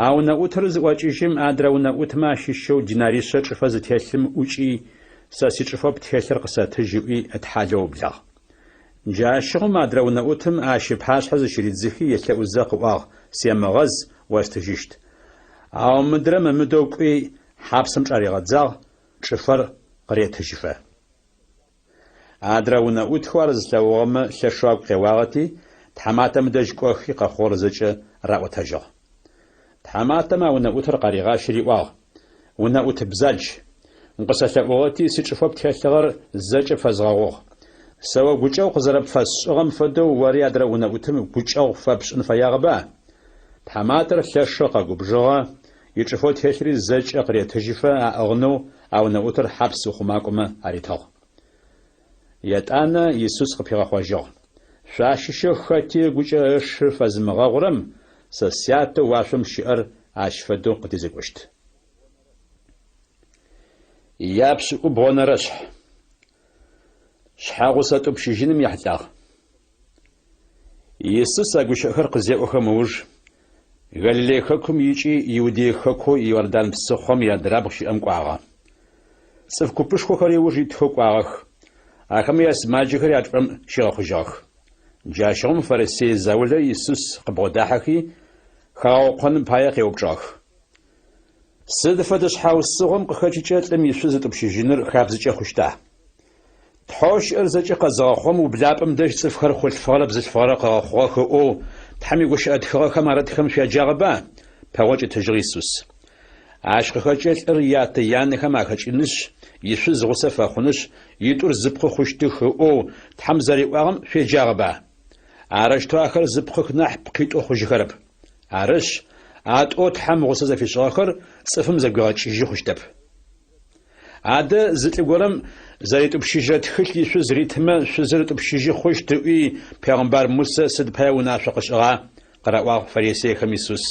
А унэӏутыр зыӏокӏыжьым, адрэ унэӏутмэ ащыщэу динаришъэ чӏыфэ зытелъым ӏукӏи, сэ сичӏыфэу птелъыр къысэтыжь ыӏуи ытхьалэу ыублагъ. Джащыгъум адрэ унэӏутым ащ ыпашъхьэ зыщыридзыхи елъэӏузэ къыӏуагъ, Семыгъэз, остыжьыщт. Ау мыдрэм ымыдэу кӏуи, хьапсым чӏаригъэдзагъ, чӏыфэр къыретыжьыфэ. Адрэ унэӏутхэу ар зылъэгъугъэмэ лъэшэу агу къеуагъэти, тхьаматэм ыдэжь кӏохи къэхъугъэр зэкӏэ раӏотэжьыгъ. Тхьаматэм а унэӏутыр къаригъащи риӏуагъ, Унэӏут бзадж, укъысэлъэӏугъэти, сичӏыфэу птелъыгъэр зэкӏэ пфэзгъэгъугъ. Сэ о гукӏэгъу къызэрэпфэсшӏыгъэм фэдэу ори адрэ унэӏутым гукӏэгъу фэпшӏын фэягъэба? Тхьаматэр лъэшэу къэгубжыгъэ, ичӏыфэу телъри зэкӏэ къыретыжьыфэ аӏыгъынэу а унэӏутыр хьапс ухъумакӏомэ аритыгъ. Етӏанэ Исус къыпигъэхъожьыгъ, Шъуащыщэу хэти ыгукӏэ ышы фэзымыгъэгъурэм сэ Сятэу уашъом щыӏэр ащ фэдэу къыдезекӏощт. Япшӏыкӏубгъонэрэшъхь. Шъхьэгъусэ тӏупщыжьыным ехьылӏагъ. Исус а гущыӏэхэр къызеӏохэм ыуж, Галилей хэкум икӏи Иудей хэкоу Иордан псыхъом иадрабгъу щыӏэм кӏуагъэ. Цӏыф купышхохэри ыуж итхэу кӏуагъэх, ахэмэ ясымаджэхэри а чӏыпӏэм щигъэхъужьыгъэх. Джащыгъум фарисей заулэ Исус къыбгъодахьэхи, хагъэукъоным пае къеупчӏыгъэх. Сыд фэдэ шъхьаусыгъом къыхэкӏыкӏэ лӏым ишъуз ытӏупщыжьыныр хабзэкӏэ хъущта? Тхьэу щыӏэр зэкӏэ къэзыгъэхъугъэм ублапӏэм дэжь цӏыфхэр хъулъфыгъэрэ бзылъфыгъэрэ къыгъэхъугъэх ыӏоу Тхьэм игущыӏэ тхыгъэхэм арытхэм шъуяджагъэба? пэгъокӏ ытыжьыгъ Исус. Ащ къыхэкӏэ лӏыр ятэ-янэхэм ахэкӏынышъ, ишъуз гъусэ фэхъунышъ, итӏур зы пкъы хъущтых ыӏоу Тхьэм зэриӏуагъэм шъуеджагъэба? Арэущтэу ахэр зы пкъых нахь пкъитӏу хъужьыхэрэп. Арышъ, а тӏоу Тхьэм гъусэ зэфишӏыгъэхэр цӏыфым зэгуигъэкӏыжьы хъущтэп. Адэ зы лӏы горэм зэритӏупщыжьрэ тхылъ ишъуз ритымэ, шъузыр ытӏупщыжьы хъущт ыӏуи, пегъымбар Мусэ сыд пае унашъо къышӏыгъа? къыраӏуагъ фарисейхэм Исус.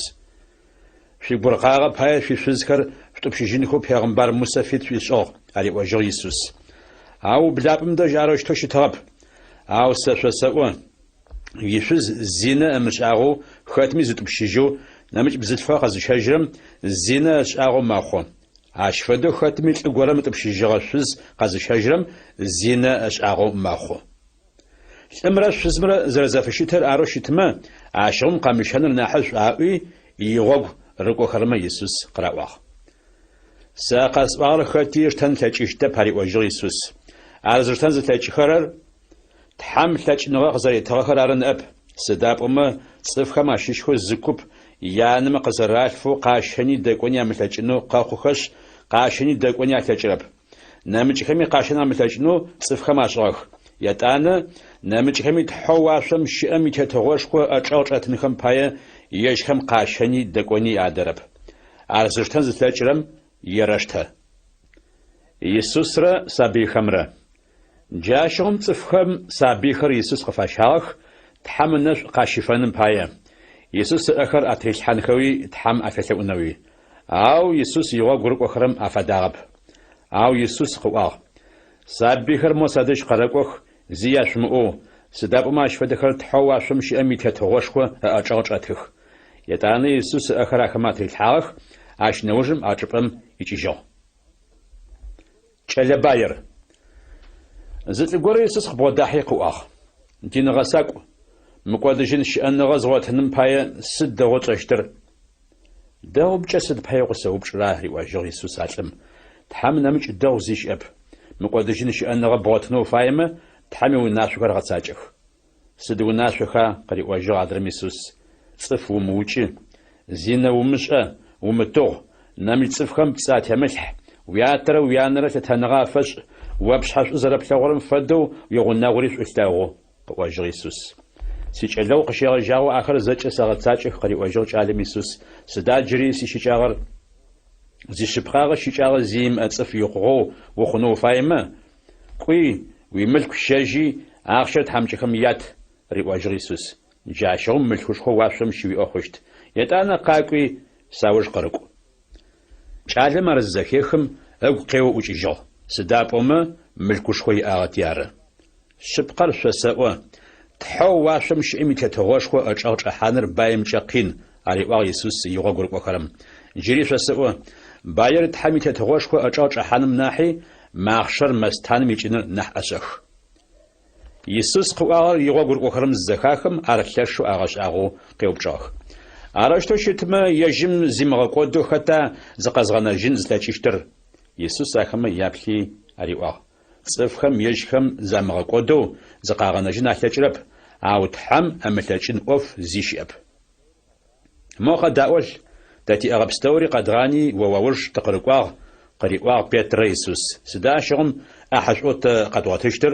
Шъуигуркъагъэ пае шъуишъузхэр шъутӏупщыжьынхэу пегъымбар Мусэ фит шъуишӏыгъ, ариӏожьыгъ Исус. Ау ублапӏэм дэжь арэущтэу щытыгъэп. Ау сэ шъосэӏо, ишъуз зинэ ымышӏагъэу хэтми зытӏупщыжьэу нэмыкӏ бзылъфыгъэ къэзыщэжьырэм зинэ ышӏагъэу мэхъу. Ащ фэдэу хэтми лӏы горэм ытӏупщыжьыгъэ шъуз къэзыщэжьырэм зинэ ышӏагъэу мэхъу. Лӏымрэ шъузымрэ зэрэзэфыщытыр арэу щытмэ, ащыгъум къэмыщэныр нахьышӏу аӏуи, игъогу рыкӏохэрэмэ Исус къыраӏуагъ. Сэ къэсӏуагъэр хэти ыштэн ылъэкӏыщтэп, ариӏожьыгъ Исус. Ар зыштэн зылъэкӏыхэрэр Тхьэм лъэкӏыныгъэ къызэритыгъэхэр ары ныӏэп, сыда пӏомэ цӏыфхэм ащыщхэу зы куп янэмэ къызэралъфэу къащэни дэкӏони амылъэкӏынэу къэхъухэшъ, къащэни дэкӏони алъэкӏырэп. Нэмыкӏхэми къащэн амылъэкӏынэу цӏыфхэм ашӏыгъэх. Етӏанэ, нэмыкӏхэми Тхьэу уашъом щыӏэм и Тетыгъошхо ыӏэчӏэгъ чӏэтынхэм пае ежьхэм къащэни дэкӏони адэрэп. Ар зыштэн зылъэкӏырэм ерэштэ. Исусрэ сабыйхэмрэ. Джащыгъум цӏыфхэм сабыйхэр Исус къыфащагъэх, Тхьэм ынэшӏу къащифэным пае, Исус ыӏэхэр атырилъхьанхэуи Тхьэм афелъэӏунэуи. Ау Исус игъогу рыкӏохэрэм афадагъэп. Ау Исус къыӏуагъ, Сабыйхэр мо садэжь къэрэкӏох, зи яшъумыӏоу, сыда пӏомэ ащ фэдэхэр Тхьэу уашъом щыӏэм и Тетыгъошхо ыӏэчӏэгъ чӏэтых. Етӏанэ Исус ыӏэхэр ахэмэ атырилъхьагъэх, ащ нэужым а чӏыпӏэм икӏыжьыгъ. Кӏэлэ баир. Зы лӏы горэ Исус къыбгъодахьи къыӏуагъ, Дин гъэсакӏу, мыкӏодыжьын щыӏэныгъэ згъотыным пае сыд дэгъоу тшӏэщтыр? Дэгъумкӏэ сыд пае укъысэупчӏыра? риӏожьыгъ Исус а лӏым. Тхьэм нэмыкӏ дэгъу зи щыӏэп. Мыкӏодыжьын щыӏэныгъэ бгъотынэу уфаемэ, Тхьэм иунашъохэр гъэцакӏэх. Сыд унашъоха? къыриӏожьыгъ адрэм Исус. Цӏыф умыукӏы, зинэ умышӏэ, умытыгъу, нэмыкӏ цӏыфхэм пцӏы атемылъхь, уятэрэ уянэрэ лъытэныгъэ афэшӏ, о пшъхьэ шӏу зэрэплъэгъурэм фэдэу уигъунэгъури шӏу лъэгъу, къыӏожьыгъ Исус. Сикӏэлэгъу къыщегъэжьагъэу ахэр зэкӏэ сэгъэцакӏэх, къыриӏожьыгъ кӏалэм Исус, сыда джыри сищыкӏагъэр? Зишъыпкъагъэ щыкӏагъэ зи имыӏэ цӏыф икъугъэу ухъунэу уфаемэ, Кӏуи, уимылъку щэжьи, ахъщэр тхьамыкӏэхэм ят, риӏожьыгъ Исус. Джащыгъум мылъкушхо уашъом щыуиӏэ хъущт. Етӏанэ къакӏуи, сауж къырыкӏу. Кӏалэм ар зызэхехым, ыгу къеоу ӏукӏыжьыгъ, сыда пӏомэ мылъкушхо иӏагъэти ары. Шъыпкъэр шъосэӏо, Тхьэу уашъом щыӏэм и Тетыгъошхо ычӏэгъ чӏэхьаныр баимкӏэ къин, ариӏуагъ Исус игъогу рыкӏохэрэм. Джыри шъосэӏо, баир Тхьэм и Тетыгъошхо ычӏэгъ чӏэхьаным нахьи, махъшэр мэстаным икӏыныр нахь ӏэшӏэх. Исус къыӏуагъэр игъогу рыкӏохэрэм зызэхахым, ар лъэшэу агъэшӏагъоу къеупчӏыгъэх. Арэущтэу щытмэ, ежьым зимыгъэкӏодэу хэта зыкъэзгъэнэжьын зылъэкӏыщтыр? Исус ахэмэ яплъи ариӏуагъ. Цӏыфхэм ежьхэм замыгъэкӏодэу зыкъагъэнэжьын алъэкӏырэп, ау Тхьэм ымылъэкӏын ӏоф зи щыӏэп. Мо къэдаӏолъ, тэ тиӏэгъэ пстэури къэдгъани о уауж тыкъырыкӏуагъ, къыриӏуагъ Петрэ Исус. Сыда ащыгъум ӏахьышӏоу тэ къэдгъотыщтыр?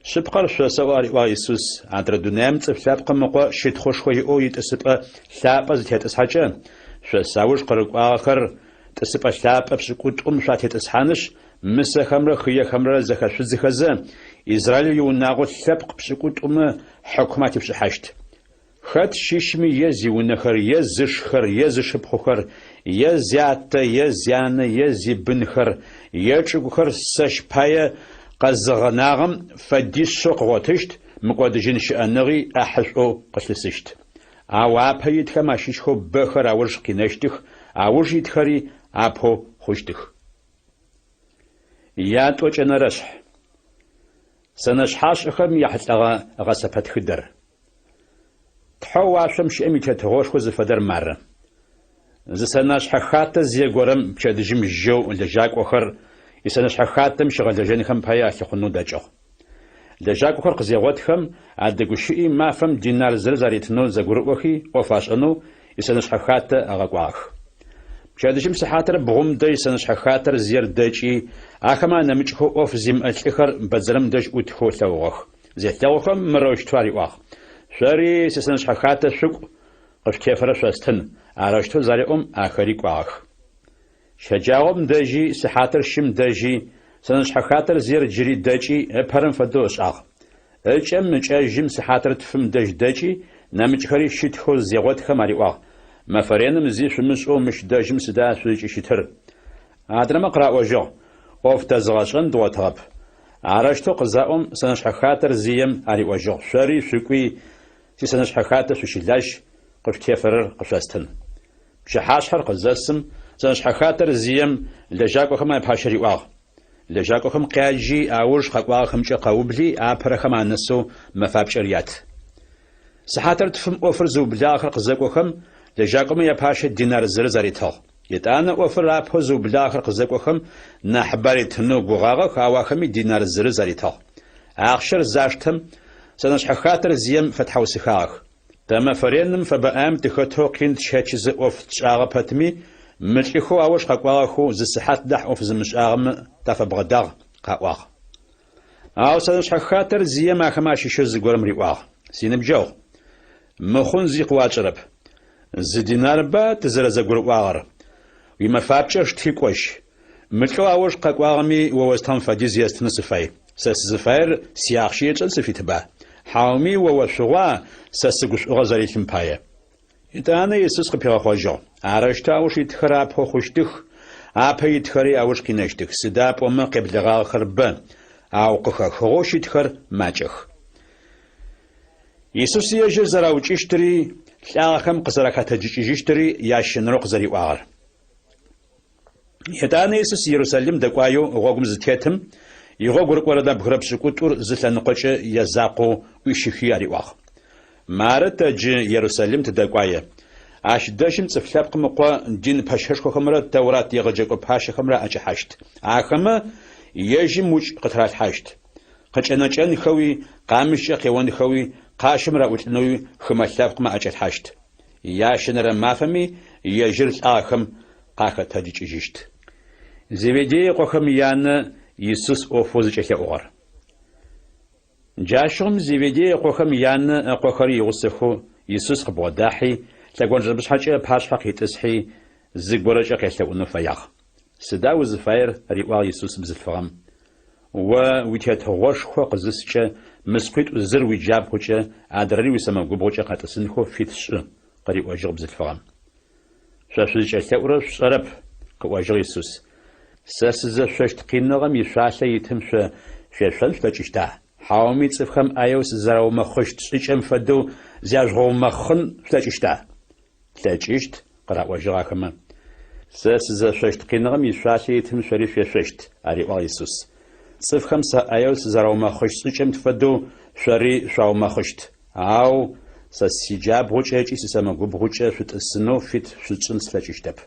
Шъыпкъэр шъосэӏо, ариӏуагъ Исус, адрэ дунаим Цӏыф Лъэпкъым Ыкъо щытхъушхо иӏэу итӏысыпӏэ лъапӏэ зытетӏысхьэкӏэ, шъо сауж къырыкӏуагъэхэр тӏысыпӏэ лъапӏэ пшӏыкӏутӏум шъуатетӏысхьанышъ, мысэхэмрэ хыехэмрэ зэхэшъудзыхэзэ, Израиль иунагъо лъэпкъ пшӏыкӏутӏумэ хьыкум атешъушӏыхьащт. Хэт щыщми е зиунэхэр, е зышхэр, е зышыпхъухэр, е зятэ, е зянэ, е зибынхэр, е чӏыгухэр сэщ пае къэзыгъэнагъэм фэдишъэу къыгъотыщт, мыкӏодыжьын щыӏэныгъи ӏахьышӏоу къылъысыщт. Ау апэ итхэм ащыщхэу бэхэр ауж къинэщтых, ауж итхэри апэу хъущтых. Ятӏокӏэнэрэшъхь. Сэнэшъхьашӏэхэм яхьылӏэгъэ гъэсэпэтхыдэр. Тхьэу уашъом щыӏэм и Тетыгъошхо зыфэдэр мары. Зы сэнашъхьэ хатэ зие горэм пчэдыжьым жьэу лэжьакӏохэр исэнэшъхьэ хатэм щигъэлэжьэнхэм пае алъыхъунэу дэкӏыгъ. Лэжьакӏохэр къызегъотхэм, адэгущыӏи мафэм динар зырыз аритынэу зэгурыӏохи ӏоф ашӏэнэу исэнэшъхьэ хатэ ыгъэкӏуагъэх. Пчэдыжьым сыхьатыр бгъум дэжь сэнэшъхьэ хатэр зиер дэкӏи, ахэмэ анэмыкӏхэу ӏоф зимыӏэ лӏыхэр бэдзэрым дэжь ӏутхэу ылъэгъугъэх. Зелъэгъухэм мырэущтэу ариӏуагъ, Шъори сисэнэшъхьэ хатэ шъукӏу, къышъутефэрэр шъостын. Арэущтэу зареӏом, ахэри кӏуагъэх. Щэджагъом дэжьи, сыхьатыр щым дэжьи, сэнэшъхьэ хатэр зиер джыри дэкӏи, ыпэрэм фэдэу ышӏагъ. Ыкӏэм ыкӏэжьым сыхьатыр тфым дэжь дэкӏи, нэмыкӏхэри щытхэу зегъотхэм ариӏуагъ. Мэфэ реным зи шъумышӏэу мыщ дэжьым сыда шъузкӏыщытыр? Адрэмэ къыраӏожьыгъ, ӏоф тэзыгъэшӏэн дгъотыгъэп. Арэущтэу къызаӏом, сэнэшъхьэ хатэр зием ариӏожьыгъ, Шъори шъукӏуи, сисэнэшъхьэ хатэ шъущылажь, къышъутефэрэр къышъостын. Пчыхьашъхьэр къызэсым, сэнэшъхьэ хатэр зием лэжьакӏохэм япащэ риӏуагъ, Лэжьакӏохэм къяджи, ауж къэкӏуагъэхэмкӏэ къэубли, апэрэхэм анэсэу мэфапкӏэр ят. Сыхьатыр тфым ӏофыр зыублагъэхэр къызэкӏохэм, лэжьакӏомэ япащэ динар зырыз аритыгъ. Етӏанэ ӏофыр апэу зыублагъэхэр къызэкӏохэм, нахьыбэ аритынэу гугъагъэх, ау ахэми динар зырыз аритыгъ. Ахъщэр заштэм, сэнэшъхьэ хатэр зием фэтхьаусыхагъэх. Тэ мэфэ реным фэбэ ӏаем тыхэтэу къин тщэчызэ ӏоф тшӏагъэ пэтми, мы лӏыхэу ауж къэкӏуагъэхэу зы сыхьат нахь ӏоф зымышӏагъэмэ тафэбгъэдагъ, къаӏуагъ. Ау сэнэшъхьэ хатэр зием ахэмэ ащыщэу зыгорэм риӏуагъ, Синыбджэгъу, мыхъун зи къыуатшӏэрэп. Зы динарба тызэрэзэгурыӏуагъэр? Уимэфапкӏэ шти кӏожь. Мы лӏэу ауж къэкӏуагъэми о остыгъэм фэдиз естынэу сыфай. Сэ сызыфаер сиахъщэ етшӏэн сыфитба? Хьауми о ошъугъуа сэ сыгу шӏугъэ зэрилъым пае? Етӏанэ Исус къыпигъэхъожьыгъ, Арэущтэу ауж итхэр апэу хъущтых, апэ итхэри ауж къинэщтых, сыда пӏомэ къеблэгъагъэхэр бэ, ау къыхэхыгъэу щытхэр макӏэх. Исус ежьыр зэраукӏыщтыри, лӏагъэхэм къызэрахэтэджыкӏыжьыщтыри ящэнэрэу къызэриӏуагъэр. Етӏанэ Исус Ерусалим дэкӏуаеу гъогум зытетым, игъогу рыкӏорэ нэбгырэ пшӏыкӏутӏур зы лъэныкъокӏэ язакъоу ӏуищыхи ариӏуагъ. Мары тэ джы Ерусалим тыдэкӏуае. Ащ дэжьым Цӏыф Лъэпкъым Ыкъо дин пэщэшхохэмрэ Тэурат егъэджэкӏо пащэхэмрэ аӏэкӏэхьащт. Ахэмэ ежьым укӏ къытыралъхьащт. Къыкӏэнэкӏэнхэуи, къамыщкӏэ къеонхэуи, къащым раӏулӏынэуи хымэ лъэпкъмэ аӏэкӏалъхьащт. Ящэнэрэ мафэми ежьыр лӏагъэхэм къахэтэджыкӏыжьыщт. Зеведей ыкъохэм янэ Исус ӏофэу зыкӏелъэӏугъэр. Джащыгъум Зеведей ыкъохэм янэ ыкъохэри игъусэхэу Исус къыбгъодахьи, лъэгонджэмышъхьэкӏэ ыпашъхьэ къитӏысхьи, зыгорэкӏэ къелъэӏунэу фэягъ. Сыда узыфаер? риӏуагъ Исус бзылъфыгъэм. О уитетыгъошхо къызыскӏэ, мы скъуитӏу зыр уиджабгъукӏэ, адрэри уисэмэгубгъукӏэ къэтӏысынхэу фит шӏы, къыриӏожьыгъ бзылъфыгъэм. Шъо шъузкӏэлъэӏурэр шъушӏэрэп, къыӏожьыгъ Исус. Сэ сызэшъощт къиныгъэм ишъуалъэ итым шъо шъуешъон шъулъэкӏыщта? Хьауми цӏыфхэм ӏаеу сызэраумэхъыщт шӏыкӏэм фэдэу зяжъугъэумэхъын шъулъэкӏыщта? Тлъэкӏыщт, къыраӏожьыгъ ахэмэ. Сэ сызэшъощт къиныгъэм ишъуалъэ итым шъори шъуешъощт, ариӏуагъ Исус. Цӏыфхэм сэ ӏаеу сызэраумэхъыщт шӏыкӏэм фэдэу шъори шъуаумэхъыщт. Ау сэ сиджабгъукӏэ ыкӏи сисэмэгубгъукӏэ шъутӏысынэу фит шъусшӏын слъэкӏыщтэп.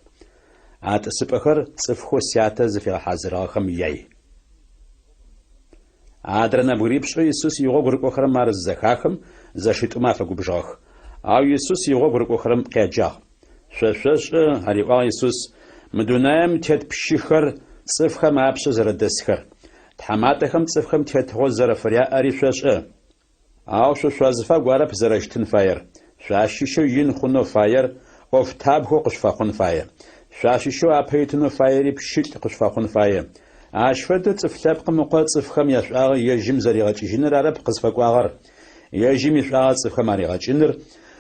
А тӏысыпӏэхэр цӏыфхэу Сятэ зыфигъэхьазырыгъэхэм яй. Адрэ нэбгырипшӏэу Исус игъогу рыкӏохэрэм ар зызэхахым, зэшитӏумэ афэгубжыгъэх. Ау Исус игъогу рыкӏохэрэм къяджагъ. Шъо шъошӏэ, ариӏуагъ Исус, мы дунаем тет пщыхэр цӏыфхэм апшъэ зэрэдэсхэр. Тхьаматэхэм цӏыфхэм тетыгъо зэрэфыряӏэри шъошӏэ. Ау шъо шъуазыфагу арэп зэрэщытын фаер. Шъуащыщэу ин хъунэу фаер ӏофтабгэу къышъуфэхъун фае. Шъуащыщэу апэ итынэу фаери пщылӏ къышъуфэхъун фае. Ащ фэдэу Цӏыф Лъэпкъым Ыкъо цӏыфхэм яшӏуагъэ ежьым зэригъэкӏыжьыныр арэп къызфэкӏуагъэр, ежьым ишӏуагъэ цӏыфхэм аригъэкӏыныр,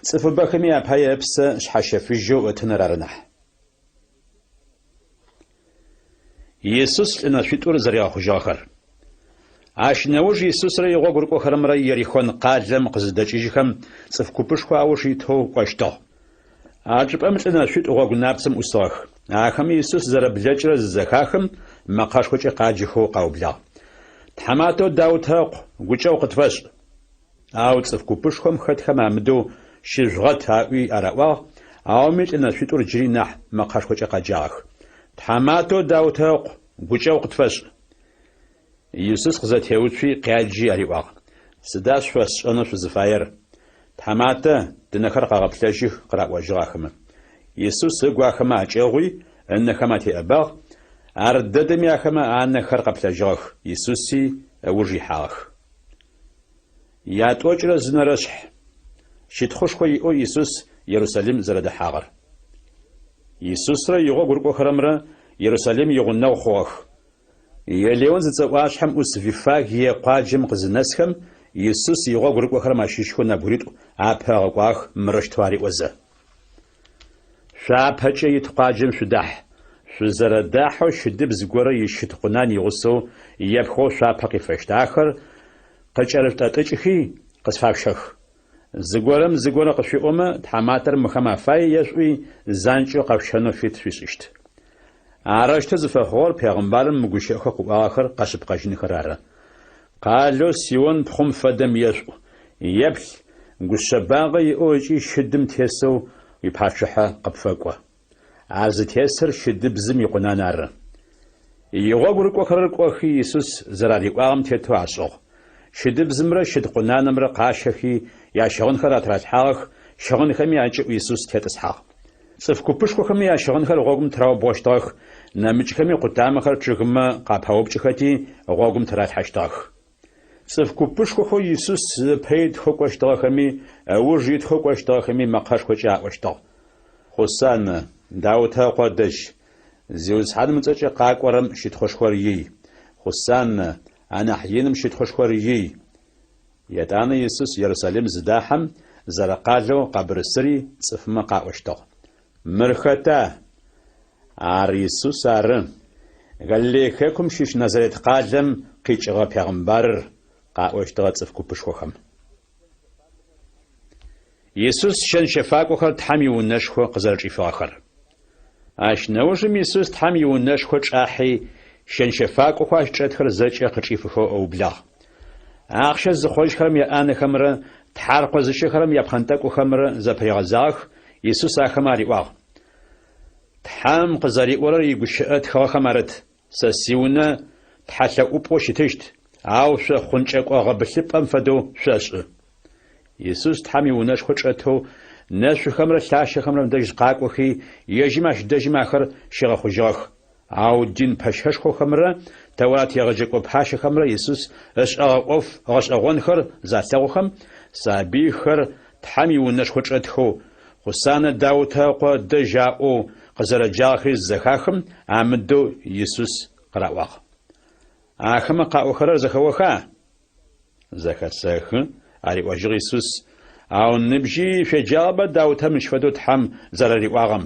цӏыфыбэхэми апае ыпсэ шъхьэщэфыжьэу ытыныр ары нахь. Исус лӏы нэшъуитӏур зэригъэхъужьыгъэхэр. Ащ нэуж Исусрэ игъогу рыкӏохэрэмрэ Ерихон къалэм къызыдэкӏыжьхэм, цӏыф купышхо ауж итэу кӏощтыгъ. А чӏыпӏэм лӏы нэшъуитӏу гъогу напцэм ӏусыгъэх. Ахэми Исус зэрэблэкӏырэр зызэхахым, мэкъэшхокӏэ къаджэхэу къаублагъ. Тхьаматэу Даутэ ыкъу, гукӏэгъу къытфэшӏ! Ау цӏыф купышхом хэтхэм амыдэу Щыжъугъэт аӏуи араӏуагъ, ауми лӏы нэшъуитӏур джыри нахь мэкъэшхокӏэ къэджагъэх. Тхьаматэу Даутэ ыкъу, гукӏэгъу къытфэшӏ! Исус къызэтеуцуи, къяджи ариӏуагъ, Сыда шъуфэсшӏэнэу шъузыфаер? Тхьаматэ, тынэхэр къэгъэплъэжьых, къыраӏожьыгъ ахэмэ. Исус ыгу ахэмэ акӏэгъуи, ынэхэм атеӏэбагъ, ар дэдэми ахэмэ анэхэр къэплъэжьыгъэх, Исуси ыуж ихьагъэх. Ятӏокӏырэ зы нэрэшъхь. Щытхъушхо иӏэу Исус Ерусалим зэрэдэхьагъэр. Исусрэ игъогу рыкӏохэрэмрэ Ерусалим игъунэгъу хъугъэх. Елеон зыцӏэ ӏуашъхьэм ӏус Виффагие къуаджэм къызынэсхэм, Исус игъогу рыкӏохэрэм ащыщхэу нэбгыритӏу апэ ыгъэкӏуагъэх мырэущтэу ариӏозэ. Шъуапэкӏэ ит къуаджэм шъудахь. Шъузэрэдахьэу щыдыбз горэ ищыд къунан игъусэу епхыгъэу шъуапэ къифэщт. Ахэр къыкӏэрышъутӏэтӏыкӏхи, къысфашъущэх. Зыгорэм зыгорэ къышъуиӏомэ, тхьаматэр мыхэм афай ешъуӏуи, занкӏэу къэшъущэнэу фит шъуишӏыщт. Арэущтэу зыфэхъугъэр пегъымбарым мы гущыӏэхэу къыӏуагъэхэр къэшъыпкъэжьынхэр ары. Къалэу Сион пхъум фэдэм ешъуӏу, Еплъ, гушъэбагъэ иӏэу ыкӏи щыдым тесэу уипачъыхьэ къыпфэкӏо. Ар зытесыр щыдыбзым икъунан ары. Игъогу рыкӏохэрэр кӏохи, Исус зэрариӏуагъэм тетэу ашӏыгъ. Щыдыбзымрэ щыд къунанымрэ къащэхи, ящыгъынхэр атыралъхьагъэх, щыгъынхэми акӏыӏу Исус тетӏысхьагъ. Цӏыф купышхохэми ящыгъынхэр гъогум тыраубгъощтыгъэх, нэмыкӏхэми къутамэхэр чъыгымэ къапаупкӏыхэти, гъогум тыралъхьэщтыгъэх. Цӏыф купышхохэу Исус ыпэ итхэу кӏощтыгъэхэми, ыуж итхэу кӏощтыгъэхэми мэкъэшхокӏэ аӏощтыгъ, Хъусаннэ, Даутэ ыкъо дэжь! Зиусхьаным ыцӏэкӏэ къакӏорэм щытхъушхор ий! Хъусаннэ, анахь иным щытхъушхор ий! Етӏанэ Исус Ерусалим зыдахьэм, зэрэкъалэу къэбырысыри цӏыфмэ къаӏощтыгъ, Мыр хэта? Ар Исус ары, Галилей хэкум щыщ Назарет къалэм къикӏыгъэ пегъымбарыр, къаӏощтыгъэ цӏыф купышхохэм. Исус щэн-щэфакӏохэр Тхьэм иунэшхо къызэрэчӏифыгъэхэр. Ащ нэужым Исус Тхьэм иунэшхо чӏахьи, щэн-щэфакӏохэу ащ чӏэтхэр зэкӏэ къычӏифыхэу ыублагъ. Ахъщэ зыхъожьхэрэм яӏанэхэмрэ тхьаркъо зыщэхэрэм япхъэнтӏэкӏухэмрэ зэпыригъэзагъэх, Исус ахэмэ ариӏуагъ, Тхьэм къызэриӏорэр игущыӏэ тхыгъэхэм арыт, Сэ сиунэ тхьэлъэӏупӏэу щытыщт, ау шъо хъункӏэкӏо гъэбылъыпӏэм фэдэу шъошӏы. Исус Тхьэм иунэшхо чӏэтэу нэшъухэмрэ лъащэхэмрэ дэжь къакӏохи, ежьым ащ дэжьым ахэр щигъэхъужьыгъэх. Ау дин пэщэшхохэмрэ Тэурат егъэджэкӏо пащэхэмрэ Исус ышӏэгъэ ӏоф гъэшӏэгъонхэр залъэгъухэм, сабыйхэр Тхьэм иунэшхо чӏэтхэу, Хъусанэ Даутэ ыкъо дэжь аӏоу къызэрэджагъэхэри зызэхахым, амыдэу Исус къыраӏуагъ. Ахэмэ къаӏохэрэр зэхэоха? Зэхэсэхы, ариӏожьыгъ Исус, ау ныбжьи шъуеджагъэба Даутэ мыщ фэдэу Тхьэм зэрэриӏуагъэм,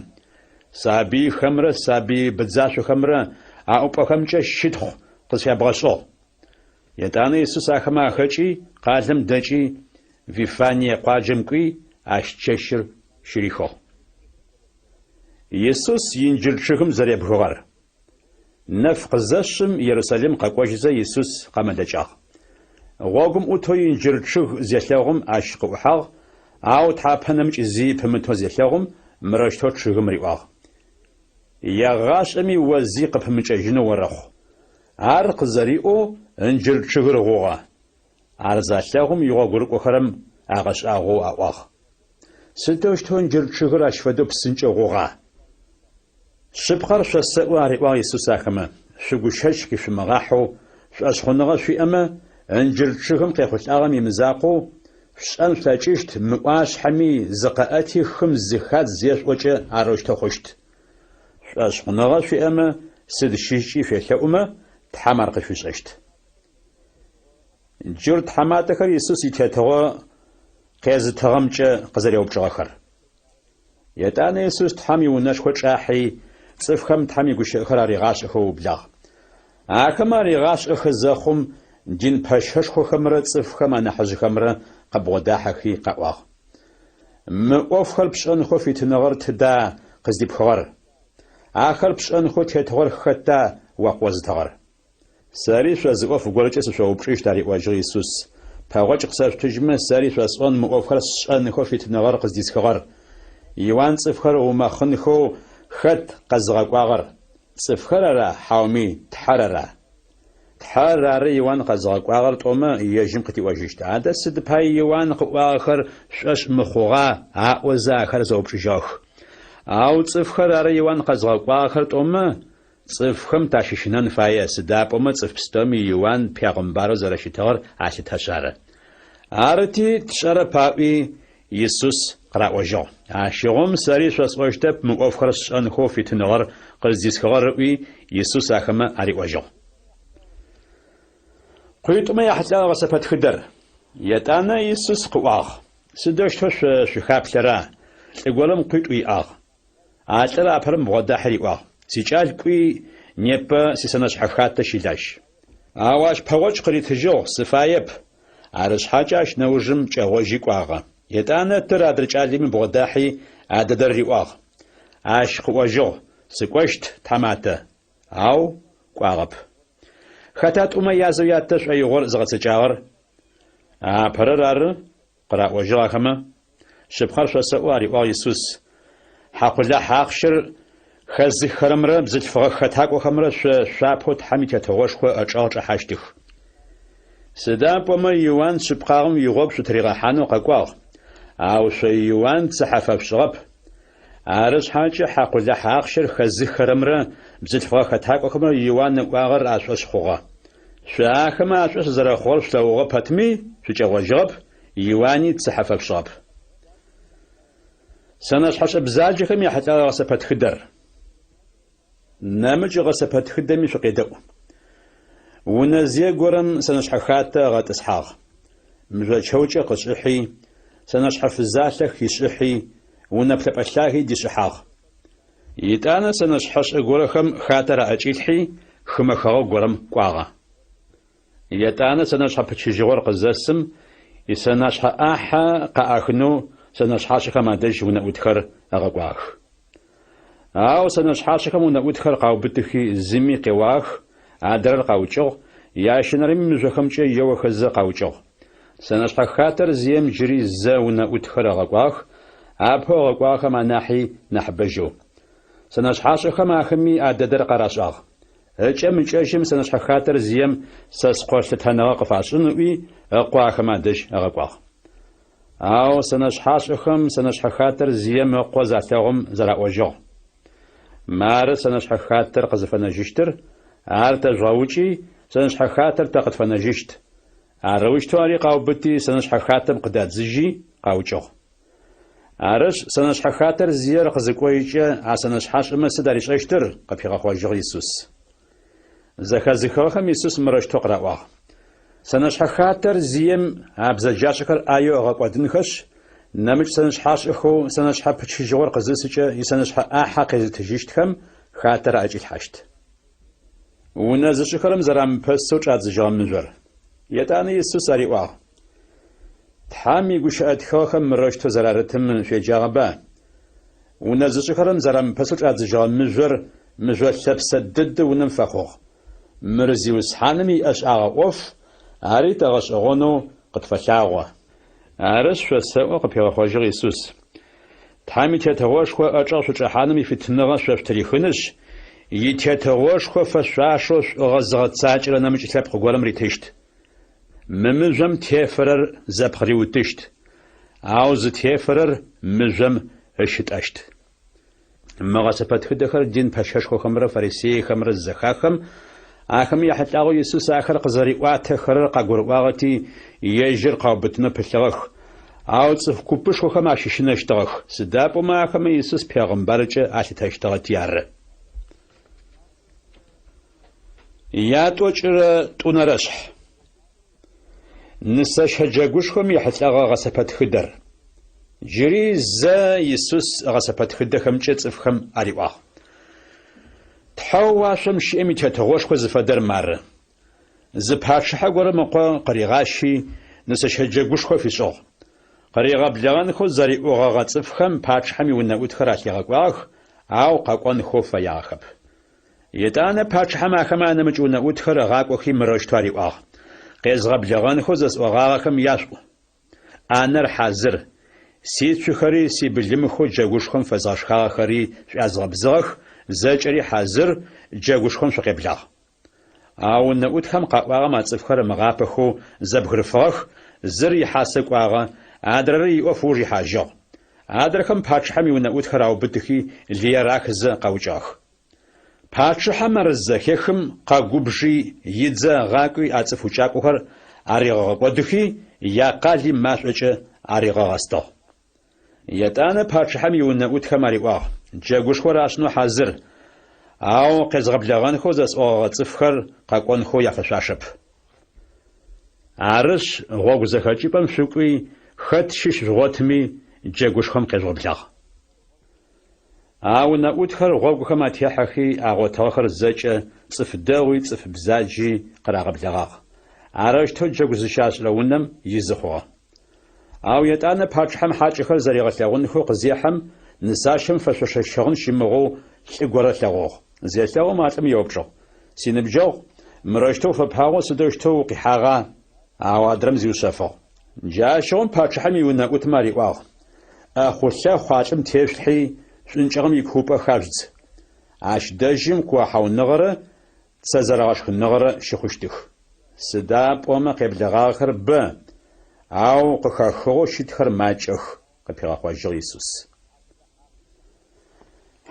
Сабыйхэмрэ сабый быдзашъохэмрэ аӏупӏэхэмкӏэ щытхъу къысфябгъэшӏыгъ. Етӏанэ Исус ахэмэ ахэкӏи, къалэм дэкӏи, Вифание къуаджэм кӏуи, ащ чэщыр щырихыгъ. Исус инджыр чъыгым зэребгыгъэр. Нэф къызэшъым, Ерусалим къэкӏожьызэ, Исус къэмэлэкӏагъ. Гъогум ӏутэу инджыр чъыг зелъэгъум, ащ къыӏухьагъ, ау тхьапэ нэмыкӏ зи пымытэу зелъэгъум, мырэущтэу чъыгым риӏуагъ, Егъашӏэми о зи къыпымыкӏэжьынэу орэхъу. Ар къызэриӏоу инджыр чъыгыр гъугъэ. Ар залъэгъум игъогурыкӏохэрэм агъэшӏагъоу аӏуагъ. Сыдэущтэу инджыр чъыгыр ащ фэдэу псынкӏэу гъугъа? Шъыпкъэр шъосэӏо, ариӏуагъ Исус ахэмэ, шъугу щэч къишъумыгъахьэу, шӏошъхъуныгъэ шъуиӏэмэ, инджыр чъыгым къехъулӏагъэм имызакъоу, шъушӏэн шъулъэкӏыщт, мы ӏуашъхьэми зыкъэӏэти хым зыхадз зешъуӏокӏэ арэущтэу хъущт. Шӏошъхъуныгъэ шъуиӏэмэ, сыд щыщкӏи шъуелъэӏумэ, Тхьэм ар къышъуишӏэщт. Джурт тхьаматэхэр Исус итетыгъо къезытыгъэмкӏэ къызэреупчӏыгъэхэр. Етӏанэ Исус Тхьэм иунэшхо чӏахьи, цӏыфхэм Тхьэм игущыӏэхэр аригъашӏэхэу ыублагъ. Ахэмэ аригъашӏэхэ зэхъум, дин пэщэшхохэмрэ цӏыфхэм анахьыжъхэмрэ къыбгъодахьэхи къаӏуагъ. Мы ӏофхэр пшӏэнхэу фитыныгъэр тыда къыздипхыгъэр? Ахэр пшӏэнхэу тетыгъор хэта о къыозытыгъэр? Сэри шъо зы ӏоф горэкӏэ сышъоупчӏыщт, ариӏожьыгъ Исус. Пэгъокӏ къысэшъутыжьмэ, сэри шъосӏон мы ӏофхэр сшӏэнхэу фитыныгъэр къыздисхыгъэр. Иуан цӏыфхэр ыумэхъынхэу хэт къэзыгъэкӏуагъэр? Цӏыфхэр ара, хьауми Тхьэр ара? Тхьэр ары Иуан къэзыгъэкӏуагъэр тӏомэ, ежьым къытиӏожьыщт. Адэ сыд пае Иуан къыӏуагъэхэр шъушӏошъ мыхъугъа? аӏозэ ахэр зэупчӏыжьыгъэх. Ау цӏыфхэр ары Иуан къэзыгъэкӏуагъэхэр тӏомэ, Цӏыфхэм тащыщынэн фае, сыда пӏомэ цӏыф пстэуми Иуан пегъымбарэу зэрэщытыгъэр алъытэшъ ары. Арыти, тшӏэрэп аӏуи, Исус къыраӏожьыгъ. Ащыгъум сэри шъосӏощтэп мы ӏофхэр сшӏэнхэу фитыныгъэр къыздисхыгъэр, ыӏуи, Исус ахэмэ ариӏожьыгъ. Къуитӏумэ яхьылӏэгъэ гъэсэпэтхыдэр. Етӏанэ Исус къыӏуагъ, Сыдэущтэу шъо шъухаплъэра? Лӏы горэм къуитӏу иӏагъ. А лӏыр апэрэм бгъодахьи риӏуагъ, Сикӏал, кӏуи, непэ сисэнэшъхьэ хатэ щылажь. Ау ащ пэгъокӏ къыритыжьыгъ, Сыфаеп! Арышъхьакӏэ ащ нэужым кӏэгъожьи кӏуагъэ. Етӏанэ тыр адрэ кӏалэми бгъодахьи, а дэдэр риӏуагъ. Ащ къыӏожьыгъ, Сыкӏощт, тхьаматэ. Ау кӏуагъэп. Хэта тӏумэ язэу ятэ шӏоигъор зыгъэцэкӏагъэр? Апэрэр ары, къыраӏожьыгъ ахэмэ. Шъыпкъэр шъосэӏо, ариӏуагъ Исус, хьакъулахь ахъщэр хэзыххэрэмрэ бзылъфыгъэ хэтакӏохэмрэ шъо шъуапэу Тхьэм и Тетыгъошхо ычӏэгъ чӏэхьащтых. Сыда пӏомэ Иуан шъыпкъагъэм игъогу шъутыригъэхьанэу къэкӏуагъ, ау шъо Иуан цыхьэ фэшъушӏыгъэп. Ары шъхьакӏэ хьакъулахь ахъщэр хэзыххэрэмрэ бзылъфыгъэ хэтакӏохэмрэ Иуан ыӏуагъэр ашӏошъ хъугъэ. Шъо ахэмэ ашӏошъ зэрэхъугъэр шъулъэгъугъэ пэтми, шъукӏэгъожьыгъэп, Иуани цыхьэ фэшъушӏыгъэп. Сэнэшъхьэшӏэ бзаджэхэм яхьылӏэгъэ гъэсэпэтхыдэр. Нэмыкӏ гъэсэпэтхыдэми шъукъедэӏу. Унэзые горэм сэнэшъхьэ хатэ ыгъэтӏысхьагъ. Мыжъо чэукӏэ къышӏыхьи, сэнэшъхьэ фызалъэ хишӏыхьи, унэ плъэпӏэ лъаги дишӏыхьагъ. Етӏанэ сэнэшъхьэшӏэ горэхэм хатэр аӏэкӏилъхьи, хымэ хэгъэгу горэм кӏуагъэ. Етӏанэ сэнэшъхьэ пычыжьыгъор къызэсым, исэнашъхьэ ӏахьэ къаӏахынэу сэнэшъхьашӏэхэм адэжь унэӏутхэр ыгъэкӏуагъэх. Ау сэнэшъхьашӏэхэм унэӏутхэр къаубытыхи, зыми къеуагъэх, адрэр къаукӏыгъ, ящэнэрэми мыжъохэмкӏэ еохэзэ къаукӏыгъ. Сэнэшъхьэ хатэр зием джыри зэ унэӏутхэр ыгъэкӏуагъэх, апэу ыгъэкӏуагъэхэм анахьи нахьыбэжьэу. Сэнэшъхьашӏэхэм ахэми а дэдэр къарашӏагъ. Ыкӏэм-ыкӏэжьым сэнэшъхьэ хатэр зием сэ скъо лъытэныгъэ къыфашӏын ыӏуи, ыкъо ахэмэ адэжь ыгъэкӏуагъ. Ау сэнэшъхьашӏэхэм сэнэшъхьэ хатэр зием ыкъо залъэгъум зэраӏожьыгъ, Мары сэнэшъхьэ хатэр къызыфэнэжьыщтыр, ар тэжъугъэукӏи, сэнэшъхьэ хатэр тэ къытфэнэжьыщт. Арэущтэу ари къаубыти, сэнэшъхьэ хатэм къыдадзыжьи, къаукӏыгъ. Арышъ, сэнэшъхьэ хатэр зиер къызыкӏожькӏэ, а сэнэшъхьашӏэмэ сыд аришӏэщтыр? къыпигъэхъожьыгъ Исус. Зэхэзыхыгъэхэм Исус мырэущтэу къыраӏуагъ, Сэнэшъхьэ хатэр зием а бзэджашӏэхэр ӏаеу ыгъэкӏодынхэшъ, нэмыкӏ сэнэшъхьашӏэхэу сэнэшъхьэ пычыжьыгъор къызысыкӏэ исэнэшъхьэ ӏахьэ къезытыжьыщтхэм хатэр аӏэкӏилъхьащт. Унэ зышӏыхэрэм зэрамыпэсэу чӏадзыжьыгъэ мыжъор. Етӏанэ Исус ариӏуагъ, Тхьэм игущыӏэ тхыгъэхэм мырэущтэу зэрарытым шъуеджагъэба? Унэ зышӏыхэрэм зэрамыпэсэу чӏадзыжьыгъэ мыжъор мыжъо лъэпсэ дэдэу унэм фэхъугъ. Мыр Зиусхьаным иӏэшӏагъэ ӏоф, ари тэ гъэшӏэгъонэу къытфэлъагъо. Арышъ, шъосэӏо, къыпигъэхъожьыгъ Исус, Тхьэм и Тетыгъошхо ыӏэчӏэгъ шъучӏэхьаным ифитыныгъэ шъо шъутырихынышъ, и Тетыгъошхо фэшъуашэу шӏугъэ зыгъэцакӏэрэ нэмыкӏ лъэпкъ горэм ритыщт. Мы мыжъом тефэрэр зэпхъыриутыщт, ау зытефэрэр мыжъом ыщытӏэщт. Мы гъэсэпэтхыдэхэр дин пэщэшхохэмрэ фарисейхэмрэ зызэхаххэм, ахэмэ яхьылӏагъэу Исус ахэр къызэриӏуатэхэрэр къагурыӏуагъэти, ежьыр къаубытынэу пылъыгъэх, ау цӏыф купышхохэм ащыщынэщтыгъэх, сыда пӏомэ ахэмэ Исус пегъымбаркӏэ алъытэщтыгъэти ары. Ятӏокӏырэ тӏунэрэшъхь. Нысэщэ джэгушхом ехьылӏэгъэ гъэсэпэтхыдэр. Джыри зэ Исус гъэсэпэтхыдэхэмкӏэ цӏыфхэм ариӏуагъ. Тхьэу уашъом щыӏэм и Тетыгъошхо зыфэдэр мары. Зы пачъыхьэ горэм ыкъо къыригъащи, нысэщэ джэгушхо фишӏыгъ. Къыригъэблэгъэнхэу зэриӏогъэгъэ цӏыфхэм пачъыхьэм иунэӏутхэр алъигъэкӏуагъэх, ау къэкӏонхэу фэягъэхэп. Етӏанэ пачъыхьэм ахэмэ анэмыкӏ унэӏутхэр ыгъакӏохи мырэущтэу ариӏуагъ, Къезгъэблэгъэнхэу зэсӏогъагъэхэм яшъуӏу. ӏанэр хьазыр, сицухэри сибылымхэу джэгушхом фэзгъэшхагъэхэри шӏуязгъэбзыгъэх, зэкӏэри хьазыр, джэгушхом шъукъеблагъ. Ау унэӏутхэм къаӏуагъэм а цӏыфхэр ымыгъапэхэу зэбгырыфыгъэх, зыр ихьасэ кӏуагъэ, адрэр иӏоф ыуж ихьажьыгъ. Адрэхэм пачъыхьэм иунэӏутхэр аубытыхи, лые рахызэ къаукӏыгъэх. Пачъыхьэм ар зызэхехым, къэгубжи, идзэ ыгъакӏуи а цӏыф укӏакӏохэр аригъэгъэкӏодыхи, якъали машӏокӏэ аригъэгъэстыгъ. Етӏанэ пачъыхьэм иунэӏутхэм ариӏуагъ, Джэгушхор ашӏынэу хьазыр, ау къезгъэблэгъэнхэу зэсӏогъэгъэ цӏыфхэр къэкӏонхэу яфэшъуашэп. Арышъ, гъогу зэхэкӏыпӏэм шъукӏуи, хэт щыщ жъугъотми, джэгушхом къежъугъэблагъ. А унэӏутхэр гъогухэм атехьэхи, агъотыгъэхэр зэкӏэ, цӏыф дэгъуи цӏыф бзаджи, къырагъэблэгъагъ. Арэущтэу джэгу зыщашӏырэ унэм изы хъугъэ. Ау етӏанэ пачъыхьэм хьакӏэхэр зэригъэлъэгъунхэу къызехьэм, нысащэм фэшъошэ щыгъын щымыгъэу лӏы горэ ылъэгъугъ. Зелъэгъум а лӏым еупчӏыгъ, Синыбджэгъу, мырэущтэу уфэпагъэу сыдэущтэу укъихьагъа? Ау адрэм зиушъэфыгъ. Джащыгъум пачъыхьэм иунэӏутмэ ариӏуагъ, ӏэхъулъэхъу а лӏым тешъулъхьи, шӏункӏыгъэм икуупӏэ хажъудз. Ащ дэжьым куохьауныгъэрэ цэ зэрэгъэшхыныгъэрэ щыхъущтых. Сыда пӏомэ къеблэгъагъэхэр бэ, ау къыхэхыгъэу щытхэр макӏэх, къыпигъэхъожьыгъ Исус.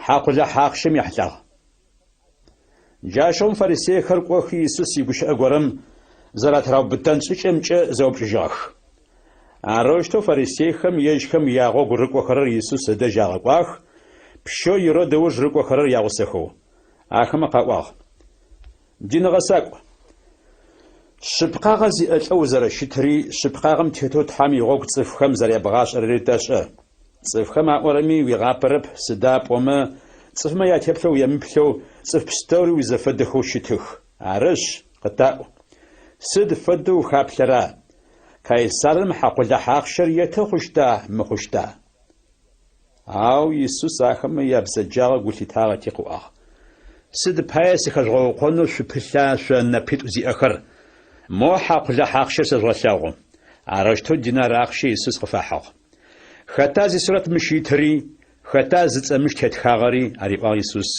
Хьакъулахь ахъщэм ехьылӏагъ. Джащыгъум фарисейхэр кӏохи Исус игущыӏэ горэм зэратыраубытэн шӏыкӏэмкӏэ зэупчӏыжьыгъэх. Арэущтэу фарисейхэм ежьхэм ягъогу рыкӏохэрэр Исус ыдэжь агъэкӏуагъэх, пщэу Ирод ыуж рыкӏохэрэр ягъусэхэу. Ахэмэ къаӏуагъ, Дин гъэсакӏу! Шъыпкъагъэ зиӏэ лӏэу узэрэщытри, шъыпкъагъэм тетэу Тхьэм игъогу цӏыфхэм зэрябгъашӏэрэри тэшӏэ. Цӏыфхэм аӏорэми уигъапэрэп, сыда пӏомэ цӏыфмэ ятеплъэ уемыплъэу цӏыф пстэури уизэфэдэхэу щытых. Арышъ, къытаӏу, сыд фэдэу ухаплъэра, Кайсарым хьакъулахь ахъщэр еты хъущта, мыхъущта? Ау Исус ахэмэ ябзэджагъэ гу лъитагъэти къыӏуагъ, Сыд пае сыхэжъугъэукъонэу шъупылъа шъо нэпитӏу зиӏэхэр? Мо хьакъулахь ахъщэр сэжъугъэлъэгъу. Арэущтэу динар ахъщэ Исус къыфахьыгъ. Хэта зисурэт мыщ итыри, хэта зыцӏэ мыщ тетхагъэри? ариӏуагъ Исус.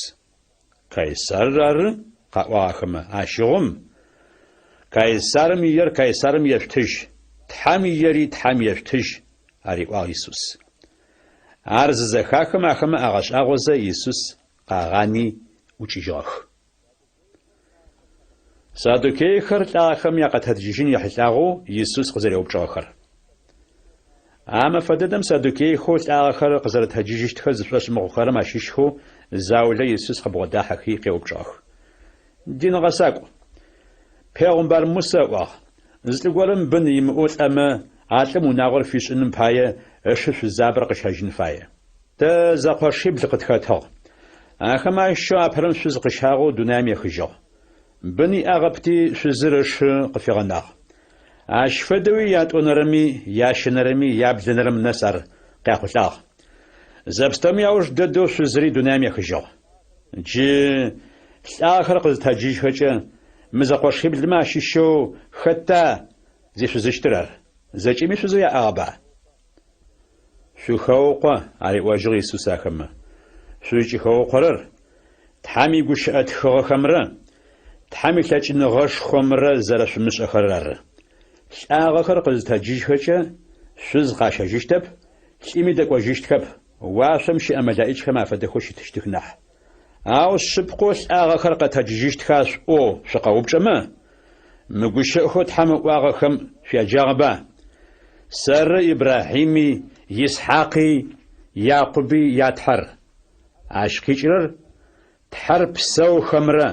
Кайсарыр ары, къаӏуагъ ахэмэ, ащыгъум, Кайсарым иер Кайсарым ешъутыжь, Тхьэм иери Тхьэм ешъутыжь, ариӏуагъ Исус. Ар зызэхахым ахэмэ агъэшӏагъозэ Исус къагъани ӏукӏыжьыгъэх. Саддукейхэр лӏагъэхэм якъэтэджыжьын ехьылӏагъэу Исус къызэреупчӏыгъэхэр. А мэфэ дэдэм саддукейхэу лӏагъэхэр къызэрэтэджыжьыщтхэр зышӏошъ мыхъухэрэм ащыщхэу заулэ Исус къыбгъодахьэхи къеупчӏыгъэх. Дин гъэсакӏу! Пегъымбар Мусэ ыӏуагъ, Зы лӏы горэм бын имыӏэу лӏэмэ, а лӏым унагъор фишӏыным пае ышы шъузабэр къыщэжьын фае. Тэ зэкъошибл къытхэтыгъ. Ахэм ащыщэу апэрэм шъуз къыщагъэу дунаим ехыжьыгъ. Бын иӏагъэпти, шъузыр ышы къыфигъэнагъ. Ащ фэдэуи ятӏонэрэми, ящэнэрэми, яблэнэрэм нэс ар къяхъулӏагъ. Зэпстэуми ауж дэдэу шъузыри дунаим ехыжьыгъ. Джы лӏагъэхэр къызытэджыжьхэкӏэ, мы зэкъошиблымэ ащыщэу хэта зишъузыщтыр ар? Зэкӏэми шъузэу яӏагъэба? Шъухэукъо, ариӏожьыгъ Исус ахэмэ. Шъузкӏыхэукъорэр Тхьэм игущыӏэ тхыгъэхэмрэ Тхьэм илъэкӏыныгъэшхомрэ зэрэшъумышӏэхэрэр ары. Лӏагъэхэр къызытэджыжьхэкӏэ, шъуз къащэжьыщтэп, лӏыми дэкӏожьыщтхэп, уашъом щыӏэ мэлэӏичхэм афэдэхэу щытыщтых нахь. Ау шъыпкъэу лӏагъэхэр къэтэджыжьыщтха шъуӏоу шъукъэупчӏэмэ, мы гущыӏэхэу Тхьэм ыӏуагъэхэм шъуяджагъэба? Сэры Ибрахьими, Исхьакъи, Якъуби я Тхьэр. Ащ къикӏырэр Тхьэр псэухэмрэ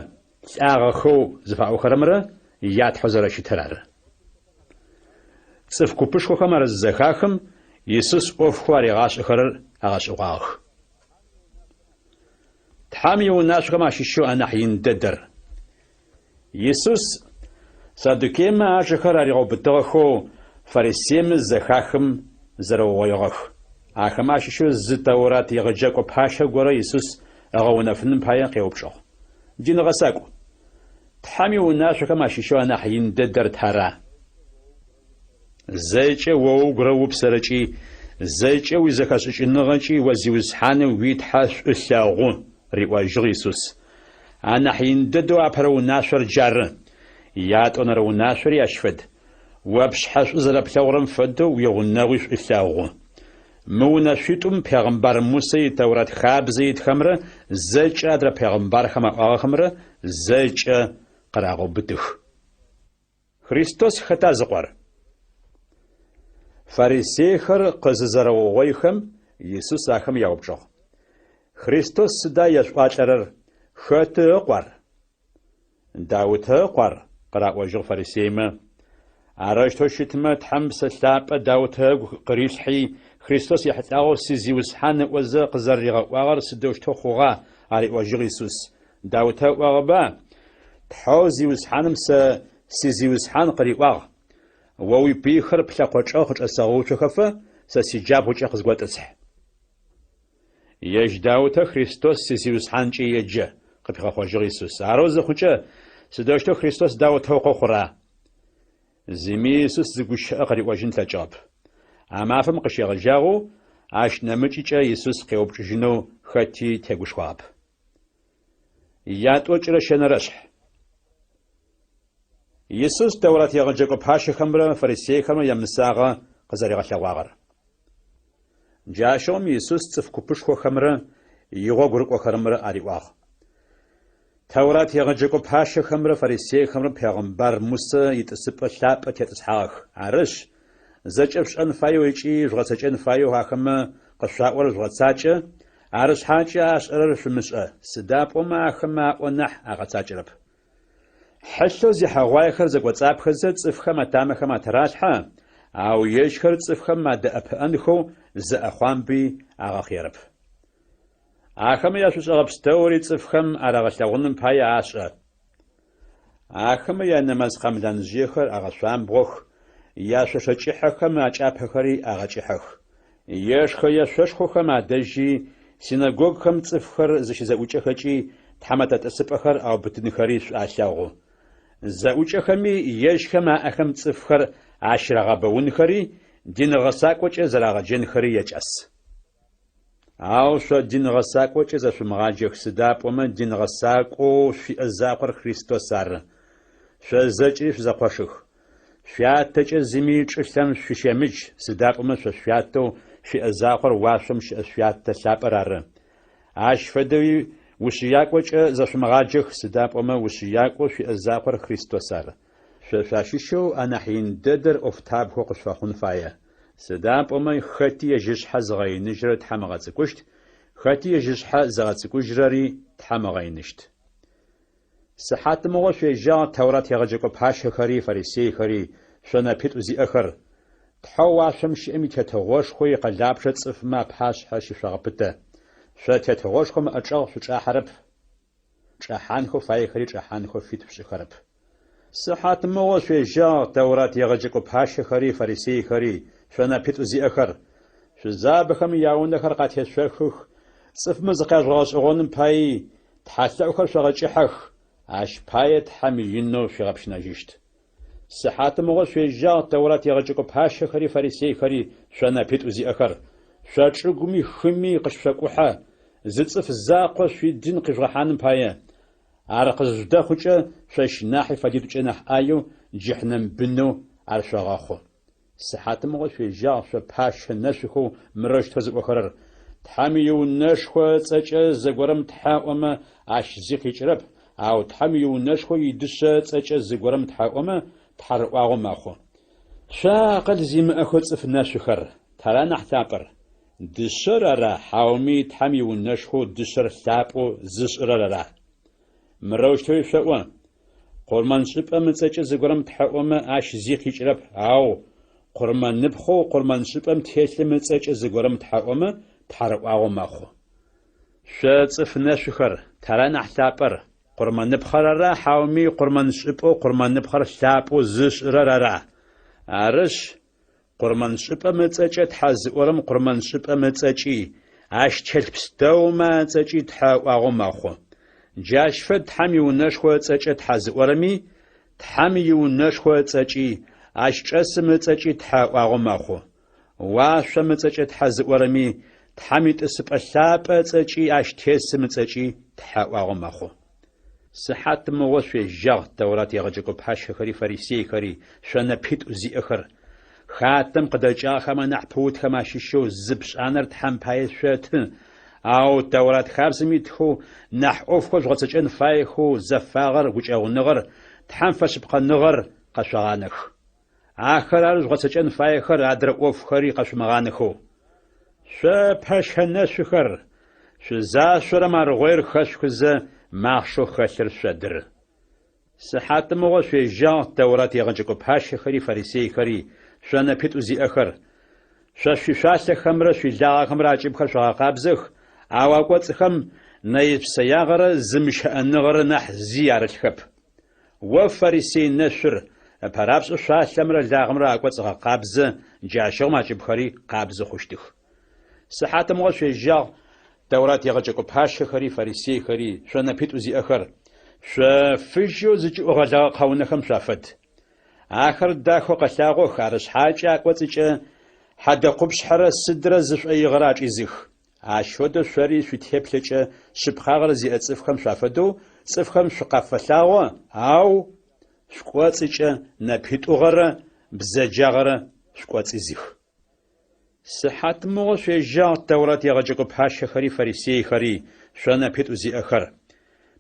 лӏагъэхэу зыфаӏохэрэмрэ я Тхьэу зэрэщытыр ары. Цӏыф купышхохэм ар зызэхахым, Исус ӏофхэу аригъашӏэхэрэр агъэшӏэгъуагъэх. Тхьэм иунашъохэм ащыщэу анахь ин дэдэр. Исус саддукеймэ ажэхэр аригъэубытыгъэхэу фарисеймэ зызэхахым зэрэугъоигъэх. Ахэмэ ащыщэу зы Тэурат егъэджэкӏо пащэ горэ Исус ыгъэунэфыным пае къеупчӏыгъ. Дин гъэсакӏу, Тхьэм иунашъохэм ащыщэу анахь ин дэдэр тара? Зэкӏэ о угурэ упсэрэкӏи, зэкӏэ уизэхэшӏыкӏыныгъэкӏи о Зиусхьанэу уи Тхьэ шӏу лъэгъу, риӏожьыгъ Исус. Анахь ин дэдэу апэрэ унашъор джары. Ятӏонэрэ унашъори ащ фэд. О пшъхьэ шӏу зэрэплъэгъурэм фэдэу уигъунэгъуи шӏу лъэгъу. Мы унэшъуитӏум пегъымбар Мусэ и Тэурат хабзэ итхэмрэ зэкӏэ адрэ пегъымбархэм аӏуагъэхэмрэ зэкӏэ къырагъэубытых. Христос хэта зыкъор? Фарисейхэр къызызэрэугъоихэм, Исус ахэм яупчӏыгъ. Христос сыда ешъуӏуалӏэрэр, хэты ыкъу ар? Даутэ ыкъу ар, къыраӏожьыгъ фарисеймэ. Арэущтэу щытмэ, Тхьэм Псэ Лъапӏэ Даутэ ыгу къырилъхьи, Христос ехьылӏагъэу си Зиусхьан ыӏозэ къызэрэригъэӏуагъэр сыдэущтэу хъугъа? ариӏожьыгъ Исус. Даутэ ыӏуагъэба, Тхьэу Зиусхьаным сэ си Зиусхьан къыриӏуагъ, О уипыйхэр плъэкъо чӏэгъ къычӏэсэгъэуцохэфэ, сэ сиджабгъукӏэ къызготӏысхь. Ежь Даутэ Христос си Зиусхьанкӏэ еджэ, къыпигъэхъожьыгъ Исус. Арэу зыхъукӏэ, сыдэущтэу Христос Даутэ ыкъо хъура? Зыми Исус зы гущыӏэ къыриӏожьын ылъэкӏыгъэп. А мафэм къыщегъэжьагъэу ащ нэмыкӏыкӏэ Исус къеупчӏыжьынэу хэти тегушхуагъэп. Ятӏокӏырэ щэнэрэшъхь. Исус Тэурат егъэджэкӏо пащэхэмрэ фарисейхэмрэ ямысагъэ къызэригъэлъэгъуагъэр. Джащыгъум Исус цӏыф купышхохэмрэ игъогу рыкӏохэрэмрэ ариӏуагъ. Тэурат егъэджэкӏо пащэхэмрэ фарисейхэмрэ пегъымбар Мусэ итӏысыпӏэ лъапӏэ тетӏысхьагъэх. Арышъ, зэкӏэ шъушӏэн фаеу ыкӏи жъугъэцэкӏэн фаеу ахэмэ къышъуаӏорэр жъугъэцакӏэ, арышъхьакӏэ ашӏэрэр шъумышӏэ, сыда пӏомэ ахэмэ аӏо нахь агъэцакӏэрэп. Хьылъэу зехьэгъуаехэр зэкӏоцӏапхэзэ цӏыфхэм атамэхэм атыралъхьэ, ау ежьхэр цӏыфхэм адэӏэпыӏэнхэу зы ӏэхъуамби агъэхъыерэп. Ахэмэ яшӏушӏэгъэ пстэури цӏыфхэм арагъэлъэгъуным пае ашӏэ. Ахэмэ янэмаз къэмланжъыехэр агъэшъуамбгъох, яшъошэ кӏыхьэхэм акӏапэхэри агъэкӏыхьэх. Ешхэ-ешъошхохэм адэжьи, синэгогхэм цӏыфхэр зыщызэӏукӏэхэкӏи тхьэмэтэ тӏысыпӏэхэр аубытынхэри шӏу алъэгъу. Зэӏукӏэхэми ежьхэм аӏэхэм цӏыфхэр ащырагъэбэунхэри, дин гъэсакӏокӏэ зэрагъэджэнхэри якӏас. Ау шъо дин гъэсакӏокӏэ зэшъумыгъаджэх, сыда пӏомэ дин гъэсакӏоу шъуиӏэ закъор Христос ары. Шъо зэкӏэри шъузэкъошых. Шъуятэкӏэ зыми чӏылъэм шъущемыдж, сыда пӏомэ шъо шъуятэу шъуиӏэ закъор уашъом щыӏэ Шъуятэ лъапӏэр ары. Ащ фэдэуи ушъыякӏокӏэ зэшъумыгъаджэх, сыда пӏомэ ушъыякӏоу шъуиӏэ закъор Христос ары. Шъо шъуащыщэу анахь ин дэдэр ӏофтабгэу къышъуфэхъун фае. Сыда пӏомэ хэти ежь ышъхьэ зыгъэиныжьрэр Тхьэм ыгъэцӏыкӏущт, хэти ежь ышъхьэ зыгъэцӏыкӏужьрэри Тхьэм ыгъэиныщт. Сыхьатмыгъо шъуежьагъ Тэурат егъэджэкӏо пащэхэри фарисейхэри, шъо нэпитӏу зиӏэхэр! Тхьэу уашъом щыӏэм и Тетыгъошхо икъэлапчъэ цӏыфмэ апашъхьэ щышъогъэпытэ. Шъо Тетыгъошхом ыӏэчӏэгъ шъучӏахьэрэп. Чӏэхьанхэу фаехэри чӏэхьанхэу фит шъушӏыхэрэп. Сыхьатмыгъо шъуежьагъ, Тэурат егъэджэкӏо пащэхэри фарисейхэри, шъо нэпитӏу зиӏэхэр! Шъузабэхэм яунэхэр къатешъохых, цӏыфмэ зыкъяжъугъэгъэшӏэгъоным паий, тхьэлъэӏухэр шъогъэкӏыхьэх, ащ пае Тхьэм инэу шъуигъэпщынэжьыщт. Сыхьатмыгъо шъуежьагъ, Тэурат егъэджэкӏо пащэхэри фарисейхэри, шъо нэпитӏу зиӏэхэр! Шъо чӏыгуми хыми къыщышъокӏухьэ, зы цӏыф закъо шъуидин къижъугъэхьаным пае. Ар къызыжъудэхъукӏэ, шъощ нахьи фэдитӏукӏэ нахь ӏаеу джыхьнэм бынэу ар шъогъэхъу. Сыхьатмыгъо шъуежьагъ шъо пащэ нэшъухэу мырэущтэу зыӏохэрэр, Тхьэм иунэшхо ыцӏэкӏэ зыгорэм тхьэ ыӏомэ, ащ зи къикӏырэп, ау Тхьэм иунэшхо идышъэ ыцӏэкӏэ зыгорэм тхьэ ыӏомэ, тхьэрыӏуагъэу мэхъу. Шъо акъыл зимыӏэхэу цӏыф нэшъухэр, тара нахь лъапӏэр? Дышъэр ара хьауми Тхьэм иунэшхоу дышъэр лъапӏэу зышӏырэр ара? Мырэущтэуи шъоӏо, Къурмэншӏыпӏэм ыцӏэкӏэ зыгорэм тхьэ ыӏомэ, ащ зи къикӏырэп, ау къурмэныпхъэу къурмэншӏыпӏэм телъым ыцӏэкӏэ зыгорэм тхьэ ыӏомэ, тхьэрыӏуагъэу мэхъу. Шъо цӏыф нэшъухэр, тара нахь лъапӏэр, къурмэныпхъэр ара хьауми къурмэншӏыпӏэу къурмэныпхъэр лъапӏэу зышӏырэр ара? Арышъ, Къурмэншӏыпӏэм ыцӏэкӏэ тхьэ зыӏорэм къурмэншӏыпӏэм ыцӏэкӏи, ащ телъ пстэумэ ацӏэкӏи тхьэ ыӏуагъэу мэхъу. Джащ фэд Тхьэм иунэшхо ыцӏэкӏэ тхьэ зыӏорэми, Тхьэм иунэшхо ыцӏэкӏи, ащ чӏэсым ыцӏэкӏи тхьэ ыӏуагъэу мэхъу. Уашъом ыцӏэкӏэ тхьэ зыӏорэми, Тхьэм итӏысыпӏэ лъапӏэ ыцӏэкӏи ащ тесым ыцӏэкӏи тхьэ ыӏуагъэу мэхъу. Сыхьатмыгъо шъуежьагъ, Тэурат егъэджэкӏо пащэхэри фарисейхэри, шъо нэпитӏу зиӏэхэр! Хатэм къыдэкӏагъэхэм анахь пыутхэм ащыщэу зы пшӏанэр Тхьэм пае шъоты, ау Тэурат хабзэм итхэу, нахь ӏофхэу жъугъэцэкӏэн фаехэу зэфагъэр, гукӏэгъуныгъэр, Тхьэм фэшъыпкъэныгъэр къэшъогъанэх. Ахэр ары жъугъэцэкӏэн фаехэр адрэ ӏофхэри къэшъумыгъанэхэу. Шъо пэщэ нэшъухэр, шъузашъорэм аргъоир хэшъухызэ, махъшэу хэлъыр шъодыры. Сыхьатмыгъо шъуежьагъ, Тэурат егъэджэкӏо пащэхэри фарисейхэри, шъо нэпитӏу зиӏэхэр! Шъо шъуишъуалъэхэмрэ шъуилагъэхэмрэ акӏыбхэр шъогъэкъабзэх, ау акӏоцӏхэм нэе-псэягъэрэ зымыщыӏэныгъэрэ нахь зи арылъхэп. О фарисей нэшъур, ыпэрапшӏэу шъуалъэмрэ лагъэмрэ акӏоцӏ гъэкъабзэ, джащыгъум акӏыбхэри къабзэ хъущтых. Сыхьатымыгъо шъуежьагъ, Тэурат егъэджэкӏо пащэхэри фарисейхэри, шъо нэпитӏу зиӏэхэр! Шъо фыжьэу зыкӏыӏу гъэлэгъэ къэунэхэм шъуафэд. Ахэр дахэу къэлъагъох, арышъхьакӏэ акӏоцӏыкӏэ хьэдэ къупшъхьэрэ сыдрэ зы шӏоигъэрэ ачӏизых. Ащ фэдэу шъори шъуитеплъэкӏэ шъыпкъагъэр зиӏэ цӏыфхэм шъуафэдэу цӏыфхэм шъукъафэлъагъо, ау шъукӏоцӏыкӏэ нэпитӏугъэрэ бзэджагъэрэ шъукӏоцӏизых. Сыхьатмыгъо шъуежьагъ, Тэурат егъэджэкӏо пащэхэри фарисейхэри, шъо нэпитӏу зиӏэхэр!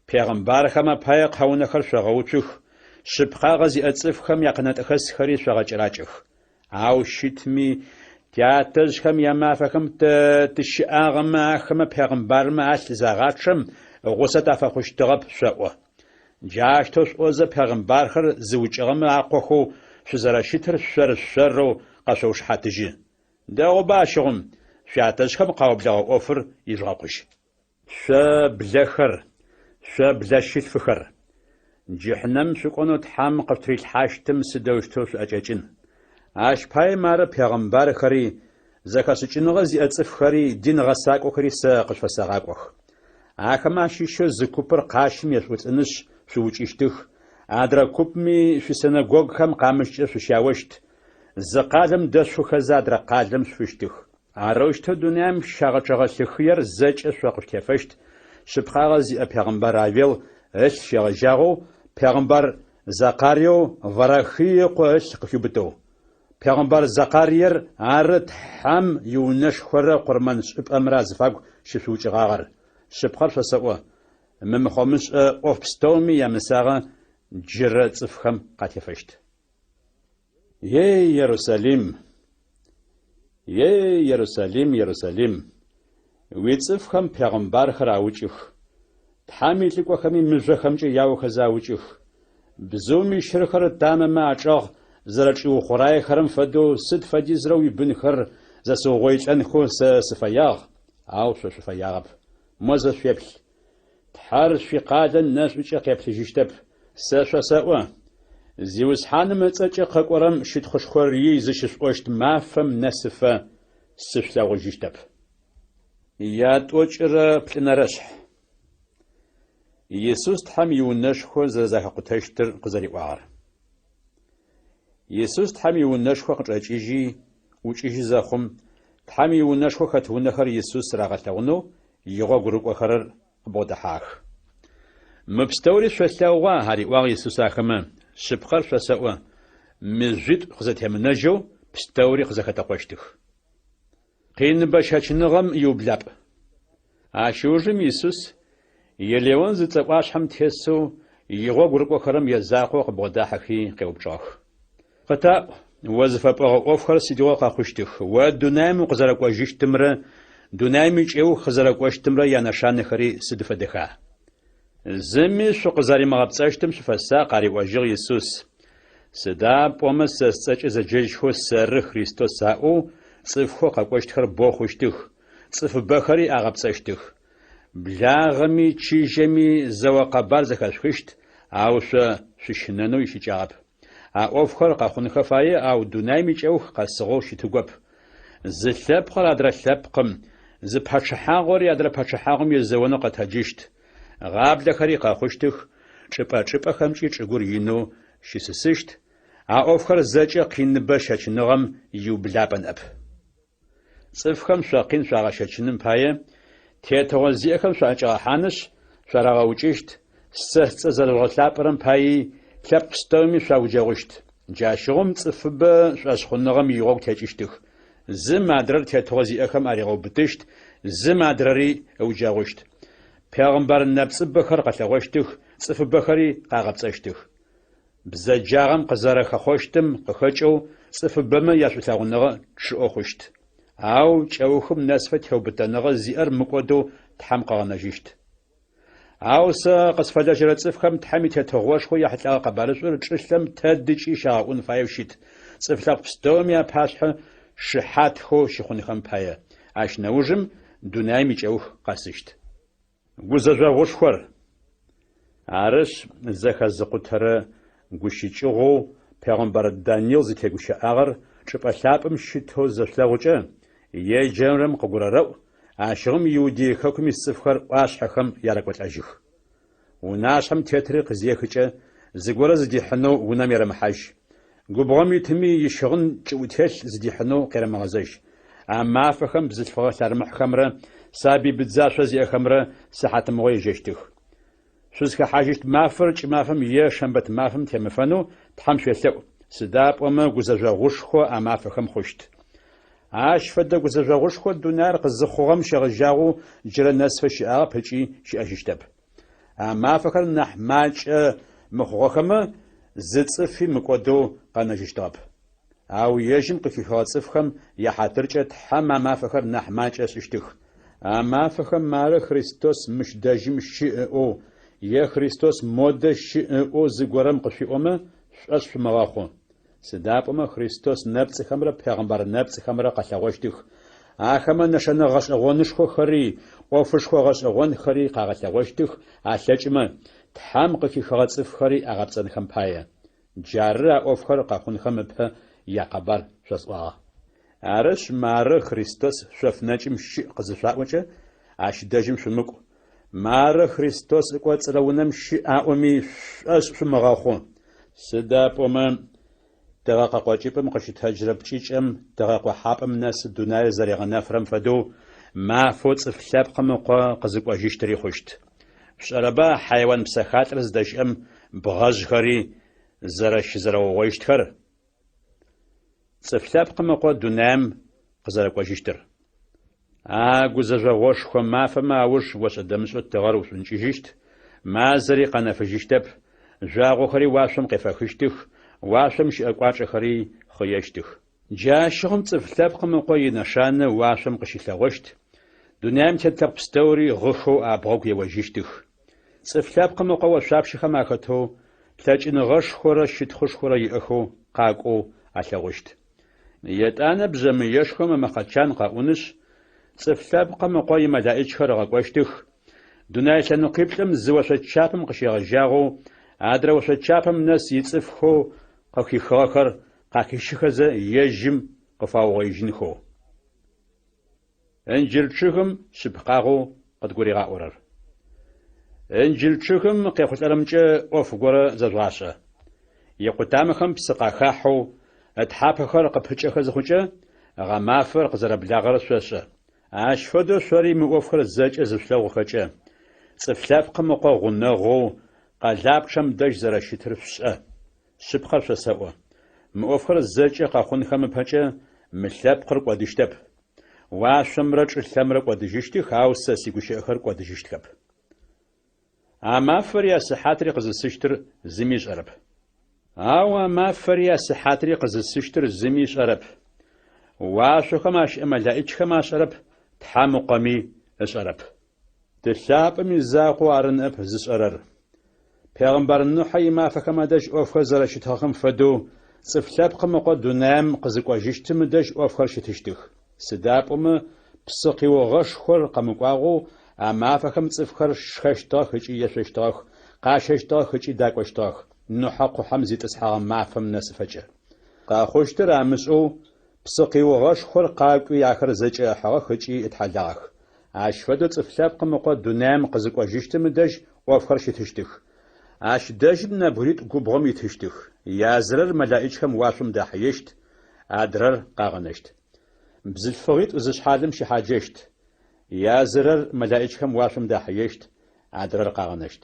Пегъымбархэм апае къэунэхэр шъогъэуцух, шъыпкъагъэ зиӏэ цӏыфхэм якъэнэтӏэхэсхэри шъогъэкӏэракӏэх. Ау щытми, тятэжъхэм ямафэхэм тэ тыщыӏагъэмэ, ахэмэ пегъымбармэ алъ загъачъэм, гъусэ тафэхъущтыгъэп шъоӏо. Джащтэу шъуӏозэ пегъымбархэр зыукӏыгъэмэ акъохэу шъузэрэщытыр шъор-шъорэу къэшъоушыхьатыжьы. Дэгъуба ащыгъум, шъуятэжъхэм къаублэгъэ ӏофыр ижъугъэкъужь. Шъо блэхэр, шъо блэщылъфыхэр! Джыхьнэмым шъукӏонэу Тхьэм къышъутырилъхьащтым сыдэущтэу шъуӏэкӏэкӏын? Ащ пае мары пегъымбархэри, зэхэшӏыкӏыныгъэ зиӏэ цӏыфхэри, дин гъэсакӏохэри сэ къышъуфэсэгъакӏох. Ахэмэ ащыщэу зы купыр къащым ешъуӏулӏынышъ шъуукӏыщтых, адрэ купми шъуисинэгогухэм къамыщкӏэ шъущяощт, зы къалэм дэшъуфыхэзэ адрэ къалэм шъуфыщтых. Арэущтэу дунаим щагъэчъэгъэ лъы хыер зэкӏэ шъо къышъутефэщт, шъыпкъагъэ зиӏэ пегъымбар Авел ылъ щегъэжьагъэу пегъымбар Закъариеу Варахый ыкъо ылъ къыхиубытэу. Пегъымбар Закъариер ары Тхьэм иунэшхорэ къурмэн шӏыпӏэмрэ азыфагу щышъуукӏыгъагъэр. Шъыпкъэр шъосэӏо, мы мыхъомышӏэ ӏоф пстэуми ямысагъэ джырэ цӏыфхэм къатефэщт. Ей, Ерусалим! Ей, Ерусалим, Ерусалим! Уицӏыфхэм пегъымбархэр аукӏых, Тхьэм илӏыкӏохэми мыжъохэмкӏэ яохэзэ аукӏых. Бзыум ищырхэр ытамэмэ ачӏэгъ зэрэчӏиухъураехэрэм фэдэу сыд фэдизрэ уибынхэр зэсыугъоилӏэнхэу сэ сыфэягъ, ау шъо шъуфэягъэп. Мо зэ шъуеплъ! Тхьэр шъуикъалэ нэшӏукӏэ къеплъыжьыщтэп. Сэ шъосэӏо, Зиусхьаным ыцӏэкӏэ къэкӏорэм щытхъушхор ий зыщышъуӏощт мафэм нэсыфэ сышъулъэгъужьыщтэп. Ятӏокӏырэ плӏынэрэшъхь. Исус Тхьэм иунэшхо зэрэзэхакъутэщтыр къызэриӏуагъэр. Исус Тхьэм иунэшхо къычӏэкӏыжьи, ӏукӏыжьы зэхъум, Тхьэм иунэшхо хэт унэхэр Исус рагъэлъэгъунэу игъогу рыкӏохэрэр къыбгъодэхьагъэх. Мы пстэури шъолъэгъуа? ариӏуагъ Исус ахэмэ. Шъыпкъэр шъосэӏо, мыжъуитӏу къызэтемынэжьэу пстэури къызэхэтэкъощтых. Къин бэщэчыныгъэм иублапӏ. Ащ ыужым Исус Елеон зыцӏэ ӏуашъхьэм тесэу игъогу рыкӏохэрэм язакъоу къыбгъодахьэхи къеупчӏыгъэх. Къытаӏу, о зыфэпӏогъэ ӏофхэр сыдигъо къэхъущтых, о дунаим укъызэрэкӏожьыщтымрэ дунаим икӏэух къызэрэкӏощтымрэ янэшанэхэри сыд фэдэха? Зыми шъукъызэримыгъэпцӏэщтым шъуфэсакъ, ариӏожьыгъ Исус. Сыда пӏомэ сэ сцӏэкӏэ зэджэжьхэу сэры Христос аӏоу цӏыфхэу къэкӏощтхэр бэу хъущтых, цӏыфыбэхэри агъэпцӏэщтых. Благъэми чыжьэми зэо къэбар зэхэшъухыщт, ау шъо шъущынэнэу ищыкӏагъэп. А ӏофхэр къэхъунхэ фае, ау дунаим икӏэух къэсыгъэу щытыгоп. Зы лъэпкъыр адрэ лъэпкъым, зы пачъыхьагъори адрэ пачъыхьагъом езэонэу къэтэджыщт. Гъаблэхэри къэхъущтых, чӏыпӏэ-чӏыпӏэхэмкӏи чӏыгур инэу щысысыщт, а ӏофхэр зэкӏэ къиныбэ щэчыныгъэм иублапӏэ ныӏэп. Цӏыфхэм шъо къин шъуагъэщэчыным пае, тетыгъо зиӏэхэм шъуаӏэкӏагъэхьанышъ, шъуарагъэукӏыщт, сэ сцӏэ зэрэжъугъэлъапӏэрэм паий лъэпкъ пстэуми шъуауджэгъущт. Джащыгъум цӏыфыбэ шӏошъхъуныгъэм игъогу текӏыщтых. Зым адрэр тетыгъо зиӏэхэм аригъэубытыщт, зым адрэри ыуджэгъущт. Пегъымбар нэпцӏыбэхэр къэлъэгъощтых, цӏыфыбэхэри къагъэпцӏэщтых. Бзэджагъэм къызэрэхэхъощтым къыхэкӏэу цӏыфыбэмэ яшӏулъэгъуныгъэ чъыӏэу хъущт. Ау кӏэухым нэсыфэ теубытэныгъэ зиӏэр мыкӏодэу Тхьэм къыгъэнэжьыщт. Ау сэ къысфэлэжьэрэ цӏыфхэм Тхьэм и Тетыгъошхо ехьылӏэгъэ къэбарышӏур чӏылъэм тэдыкӏи щагъэӏун фаеу щыт, цӏыф лъэпкъ пстэуми апашъхьэ шыхьатхэу щыхъунхэм пае. Ащ нэужым дунаим икӏэух къэсыщт. Гузэжъогъушхор. Арышъ, зэхэзыкъутэрэ гущыкӏыгъоу пегъэмбар Данил зытегущыӏагъэр чӏыпӏэ лъапӏэм щытэу зышъулъэгъукӏэ, еджэрэм къыгурэрэӏу, ащыгъум Иудей хэкум ис цӏыфхэр ӏуашъхьэхэм ярэкӏолӏэжьых. Унашъхьэм тетри къызехыкӏэ, зыгорэ зыдихьынэу унэм ерэмыхьажь. Губгъом итыми ищыгъын кӏыӏутелъ зыдихьынэу къерэмыгъэзэжь. А мафэхэм бзылъфыгъэ лъэрымыхьхэмрэ сабый быдзашъо зиӏэхэмрэ сыхьатымыгъо ежьэщтых. Шъузхэхьажьыщт мафэр кӏымафэм е шэмбэт мафэм темыфэнэу Тхьэм шъуелъэӏу, сыда пӏомэ гузэжъогъушхо а мафэхэм хъущт. Ащ фэдэ гузэжъогъушхо дунаир къызыхъугъэм щегъэжьагъэу джырэ нэсфэ щыӏагъэп ыкӏи щыӏэжьыщтэп. А мафэхэр нахь макӏэ мыхъугъэхэмэ, зы цӏыфи мыкӏодэу къэнэжьыщтыгъэп. Ау ежьым къыхихыгъэ цӏыфхэм яхьатыркӏэ Тхьэм а мафэхэр нахь макӏэ ышӏыщтых. А мафэхэм мары Христос мыщ дэжьым щыӏ ыӏоу, е Христос модэ щыӏ ыӏоу зыгорэм къышъуиӏомэ, шъушӏошъ шъумыгъэхъу. Сыда пӏомэ Христос нэпцӏыхэмрэ пегъэмбар нэпцӏыхэмрэ къэлъэгъощтых. Ахэмэ нэшэнэ гъэшӏэгъонышхохэри, ӏофышхо гъэшӏэгъонхэри къагъэлъэгъощтых алъэкӏымэ, Тхьэм къыхихыгъэ цӏыфхэри агъэпцӏэнхэм пае. Джары а ӏофхэр къэхъунхэм ыпэ якъэбар шъосӏуагъэ. Арышъ, мары Христос шъоф нэкӏым щыӏ къызышъуаӏокӏэ, ащ дэжьым шъумыкӏу. Мары Христос ыкӏоцӏырэ унэм щыӏ аӏоми, шъушӏошъ шъумыгъэхъу. Сыда пӏомэ, тыгъэ къыкъокӏыпӏэм къыщытэджырэ пкӏыкӏэм тыгъэ къохьапӏэм нэс дунаир зэригъэнэфырэм фэдэу, мафэу Цӏыф Лъэпкъым Ыкъо къызыкӏожьыщтыри хъущт. Шъушӏэрэба хьайуан псэхалӏэр зыдэщыӏэм бгъэжъхэри зэрэщызэрэугъоищтхэр? Цӏыф Лъэпкъым Ыкъо дунаим къызэрэкӏожьыщтыр. А гузэжъогъошхо мафэмэ ауж ошӏэ-дэмышӏэу тыгъэр ушӏункӏыжьыщт, мазэри къэнэфыжьыщтэп, жъуагъохэри уашъом къефэхыщтых, уашъом щыӏэ кӏуачӏэхэри хъыещтых. Джащыгъум Цӏыф Лъэпкъым Ыкъо инэшанэ уашъом къыщылъэгъощт, дунаим тет лъэпкъ пстэури гъыхэу абгъэгу еожьыщтых. Цӏыф Лъэпкъым Ыкъо ошъуапщэхэм ахэтэу, лъэкӏыныгъэшхорэ щытхъушхорэ иӏэхэу къакӏоу алъэгъущт. Етӏанэ бжъэмыешхом ымэкъэ чан къэӏунышъ, Цӏыф Лъэпкъым Ыкъо имэлаӏичхэр ыгъэкӏощтых, дунэе лъэныкъуиплӏым зы ошъочапэм къыщегъэжьагъэу адрэ ошъочапэм нэс ицӏыфхэу къыхихыгъэхэр къахищыхэзэ ежьым къыфаугъоижьынхэу. Ынджыр чъыгым шъыпкъагъэу къыдгуригъаӏорэр. Ынджыр чъыгым къехъулӏэрэмкӏэ ӏоф горэ зэжъугъашӏэ. Икъутамэхэм псы къахахьэу, ытхьапэхэр къыпыкӏэхэ зыхъукӏэ, гъэмафэр къызэрэблагъэр шъошӏэ. Ащ фэдэу шъори мы ӏофхэр зэкӏэ зышъулъэгъухэкӏэ, Цӏыф Лъэпкъым Ыкъо гъунэгъоу къэлапчъэм дэжь зэрэщытыр шъушӏэ. Шъыпкъэр шъосэӏо, мы ӏофхэр зэкӏэ къэхъунхэм ыпэкӏэ мы лъэпкъыр кӏодыщтэп. Уашъомрэ чӏылъэмрэ кӏодыжьыщтых, ау сэ сигущыӏэхэр кӏодыжьыщтхэп. А мафэри а сыхьатри къызысыщтыр зыми ышӏэрэп. Ау а мафэри а сыхьатри къызысыщтыр зыми ышӏэрэп. Уашъохэм ащыӏэ мэлаӏичхэм ашӏэрэп, Тхьэм Ыкъоми ышӏэрэп. Ты лъапӏэм изакъоу ары ныӏэп зышӏэрэр. Пегъымбар Нухьэ имафэхэм адэжь ӏофхэр зэрэщытыгъэхэм фэдэу, Цӏыф Лъэпкъым Ыкъо дунаим къызыкӏожьыщтым ыдэжь ӏофхэр щытыщтых. Сыда пӏомэ псыкъиугъэшхор къэмыкӏуагъэу а мафэхэм цӏыфхэр шхэщтыгъэх ыкӏи ешъощтыгъэх, къащэщтыгъэх ыкӏи дакӏощтыгъэх, Нухьэ къухьэм зитӏысхьэгъэ мафэм нэсыфэкӏэ. Къэхъущтыр амышӏэу Псыкъиугъэшхор къакӏуи ахэр зэкӏэ ыхьыгъэх ыкӏи ытхьалагъэх. Ащ фэдэу Цӏыф Лъэпкъым Ыкъо дунаим къызыкӏожьыщтым ыдэжь ӏофхэр щытыщтых. Ащ дэжьым нэбгыритӏу губгъом итыщтых, язырэр мэлаӏичхэм уашъом дахьыещт, адрэр къагъэнэщт. Бзылъфыгъитӏу зы шъхьалым щыхьаджэщт, язырэр мэлаӏичхэм уашъом дахьыещт, адрэр къагъэнэщт.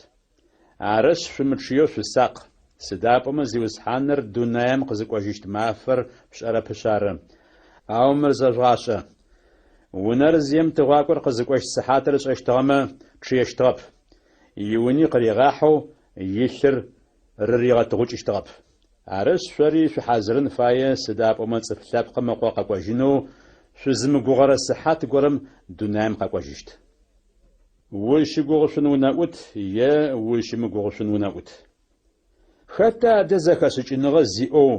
Арышъ, шъумычъыеу шъусакъ, сыда пӏомэ Зиусхьаныр дунаим къызыкӏожьыщт мафэр пшӏэрэпышъ ары. Ау мыр зэжъугъашӏэ. Унэр зием тыгъуакӏор къызыкӏощт сыхьатыр ышӏэщтыгъэмэ, чъыещтыгъэп. Иуни къыригъахьэу, илъыр рыригъэтыгъукӏыщтыгъэп. Арышъ, шъори шъухьазырын фае, сыда пӏомэ Цӏыф Лъэпкъым Ыкъо къэкӏожьынэу шъузымыгугъэрэ сыхьат горэм дунаим къэкӏожьыщт. Узщыгугъышъун унэӏут е узщымыгугъышъун унэӏут. Хэта адэ зэхэшӏыкӏыныгъэ зиӏэу,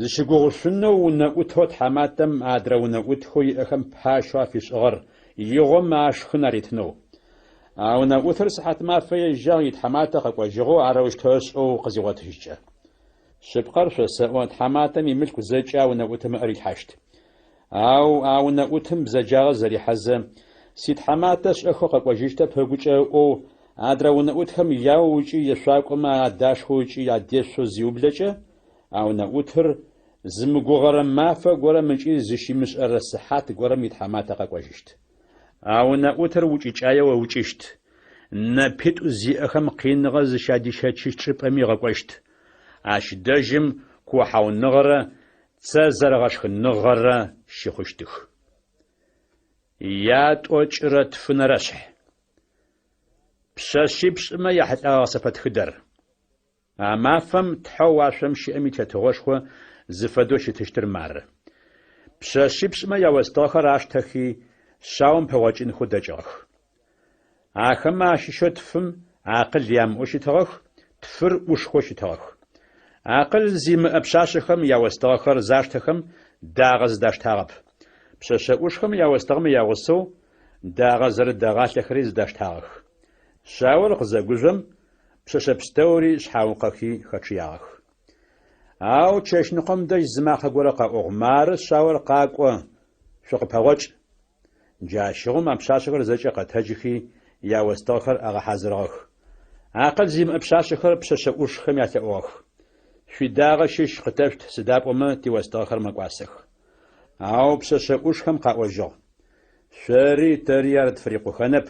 Зыщыгугъышъунэу унэӏутэу тхьаматэм адрэ унэӏутхэу иӏэхэм пащэу афишӏыгъэр, игъом ашхын аритынэу. А унэӏутыр сыхьатмафэ ежьагъ итхьаматэ къэкӏожьыгъэу арэущтэу ышӏэу къызигъотыжькӏэ. Шъыпкъэр шъосэӏо, тхьаматэм имылъку зэкӏэ а унэӏутым ыӏэ рилъхьащт. Ау а унэӏутым бзэджагъэ зэрихьэзэ, ситхьаматэ шӏэхэу къэкӏожьыщтэп ыгукӏэ ыӏоу, адрэ унэӏутхэм яоу ыкӏи ешъуакӏомэ адашхэу ыкӏи адешъоу зиублэкӏэ, а унэӏутыр зымыгугъэрэ мафэ горэм ыкӏи зыщимышӏэрэ сыхьат горэм итхьаматэ къэкӏожьыщт. А унэӏутыр укӏыкӏаеу ыукӏыщт, нэпитӏу зиӏэхэм къиныгъэ зыщадищэчыщт чӏыпӏэми ыгъэкӏощт. Ащ дэжьым куохьауныгъэрэ цэ зэрэгъэшхыныгъэрэ щыхъущтых. Ятӏокӏырэ тфынэрэ шъхь. Пшъэшъипшӏымэ яхьылӏэгъэ гъэсэпэтхыдэр. А мафэм Тхьэу уашъом щыӏэм и Тетыгъошхо зыфэдэу щытыщтыр мары. Пшъэшъипшӏымэ яостыгъэхэр аштэхи, шъаом пэгъокӏынхэу дэкӏыгъэх. Ахэмэ ащыщэу тфым акъыл ямыӏэу щытыгъэх, тфыр ӏушхэу щытыгъэх. Акъыл зимыӏэ пшъашъэхэм яостыгъэхэр заштэхэм, дагъэ зыдаштагъэп. Пшъэшъэ ӏушхэм яостыгъэмэ ягъусэу дагъэ зэрыт дэгъалъэхэри зыдаштагъэх. Шъаор къызэгужъом, пшъэшъэ пстэури шъхьаукъэхи хэчъыягъэх. Ау чэщныкъом дэжь зы макъэ горэ къэӏугъ, Мары шъаор къакӏо, шъукъыпэгъокӏ! Джащыгъум а пшъашъэхэр зэкӏэ къэтэджыхи, яостыгъэхэр агъэхьазырыгъэх. Акъыл зимыӏэ пшъашъэхэр пшъэшъэ ӏушхэм ялъэӏугъэх, Шъуидагъэ щыщ къытэшъут, сыда пӏомэ тиостыгъэхэр мэкӏуасэх. Ау пшъэшъэ ӏушхэм къаӏожьыгъ, Шъори тэри ар тфырикъухэнэп,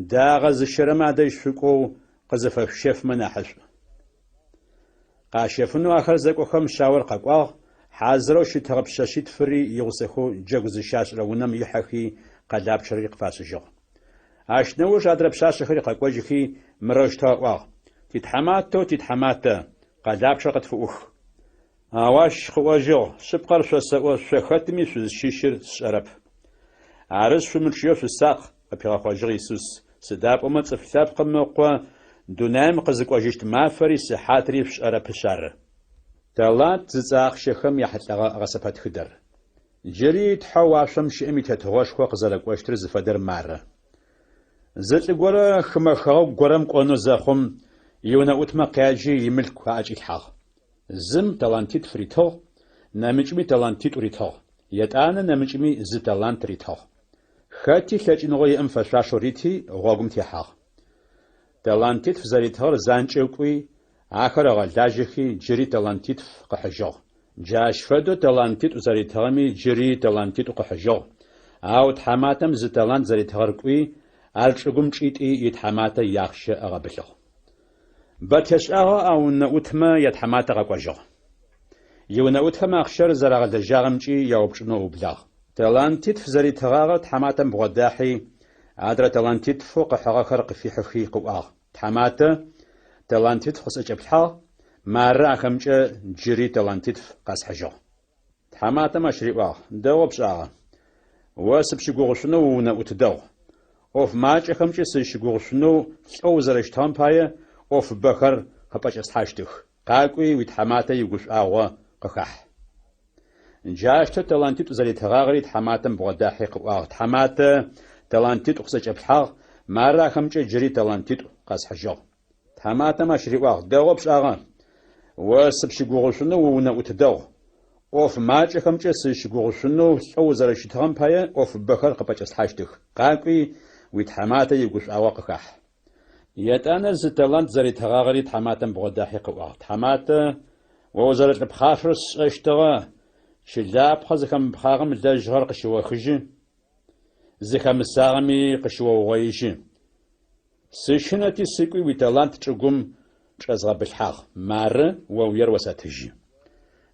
дагъэ зыщэрэмэ адэжь шъукӏоу къызыфэшъущэфмэ нахьышӏу. Къащэфынэу ахэр зэкӏохэм шъаор къэкӏуагъ, хьазырэу щытыгъэ пшъэшъитфыри игъусэхэу джэгу зыщашӏырэ унэм ихьэхи къэлапчъэри къыфашӏыжьыгъ. Ащ нэуж адрэ пшъашъэхэри къэкӏожьыхи мырэущтэу аӏуагъ, Титхьаматэу титхьаматэ, къэлапчъэр къытфыӏух. Ау ащ къыӏожьыгъ, Шъыпкъэр шъосэӏо, шъо хэтми шъузщыщыр сшӏэрэп. Арышъ, шъумычъыеу шъусакъ, къыпигъэхъожьыгъ Исус, сыда пӏомэ Цӏыф Лъэпкъым Ыкъо дунаим къызыкӏожьыщт мафэри сыхьатри шъушӏэрэпышъ ары. Талант зыцӏэ ахъщэхэм яхьылӏэгъэ гъэсэпэтхыдэр. Джыри Тхьэу уашъом щыӏэм и Тетыгъошхо къызэрэкӏощтыр зыфэдэр мары. Зы лӏы горэ хымэ хэгъэгу горэм кӏонэу зэхъум, иунэӏутмэ къяджи имылъку аӏэкӏилъхьагъ. Зым талантитф ритыгъ, нэмыкӏми талантитӏу ритыгъ, етӏанэ нэмыкӏми зы талант ритыгъ. Хэти лъэкӏыныгъэу иӏэм фэшъуашэу рити, гъогум техьагъ. Талантитф зэритыгъэр занкӏэу кӏуи, ахэр ыгъэлажьэхи, джыри талантитф къыхьыжьыгъ. Джащ фэдэу талантитӏу зэритыгъэми джыри талантитӏу къыхьыжьыгъ. Ау тхьаматэм зы талант зэритыгъэр кӏуи, ар чӏыгум чӏитӏи итхьаматэ иахъщэ ыгъэбылъыгъ. Бэ тешӏагъэу а унэӏутмэ ятхьаматэ къэкӏожьыгъ. Иунэӏутхэм ахъщэр зэрагъэлэжьагъэмкӏи яупчӏынэу ыублагъ. Талантитф зэритыгъагъэр тхьаматэм бгъодахьи, адрэ талантитфэу къыхьыгъэхэр къыфихьыхи къыӏуагъ, Тхьаматэ, талантитф къысӏэкӏэплъхьагъ, мары ахэмкӏэ джыри талантитф къэсхьыжьыгъ. Тхьаматэм ащ риӏуагъ, Дэгъоу пшӏагъэ. О сыпщыгугъышъунэу уунэӏут дэгъу. ӏоф макӏэхэмкӏи сызщыгугъышъунэу лӏэу узэрэщытыгъэм пае ӏоф бэхэр къыпӏэкӏэслъхьащтых. Къакӏуи уитхьаматэ игушӏуагъо къыхахь. Джащтэу талантитӏу зэритыгъагъэри тхьаматэм бгъодахьи къыӏуагъ, Тхьаматэ, талантитӏу къысӏэкӏэплъхьагъ, мары ахэмкӏэ джыри талантитӏу къэсхьыжьыгъ. Тхьаматэм ащ риӏуагъ, Дэгъоу пшӏагъэ! О сыпщыгугъышъунэу уунэӏут дэгъу. ӏоф макӏэхэмкӏэ сызщыгугъышъунэу лӏэу узэрэщытыгъэм пае ӏофыбэхэр къыпӏэкӏэслъхьащтых. Къакӏуи, уитхьаматэ игушӏуагъо къыхахь. Етӏанэ зы талант зэритыгъагъэри тхьаматэм бгъодахьи къыӏуагъ, Тхьаматэ, о узэрэлӏыпхъашэр сшӏэщтыгъэ, чылапхъэ зыхэмыпхъагъэм лэжьыгъэр къыщыохыжьы, зыхэмысагъэми къыщыоугъоижьы. Сыщынэти сыкӏуи уиталант чӏыгум чӏэзгъэбылъхьагъ, мары оуер осэтыжьы.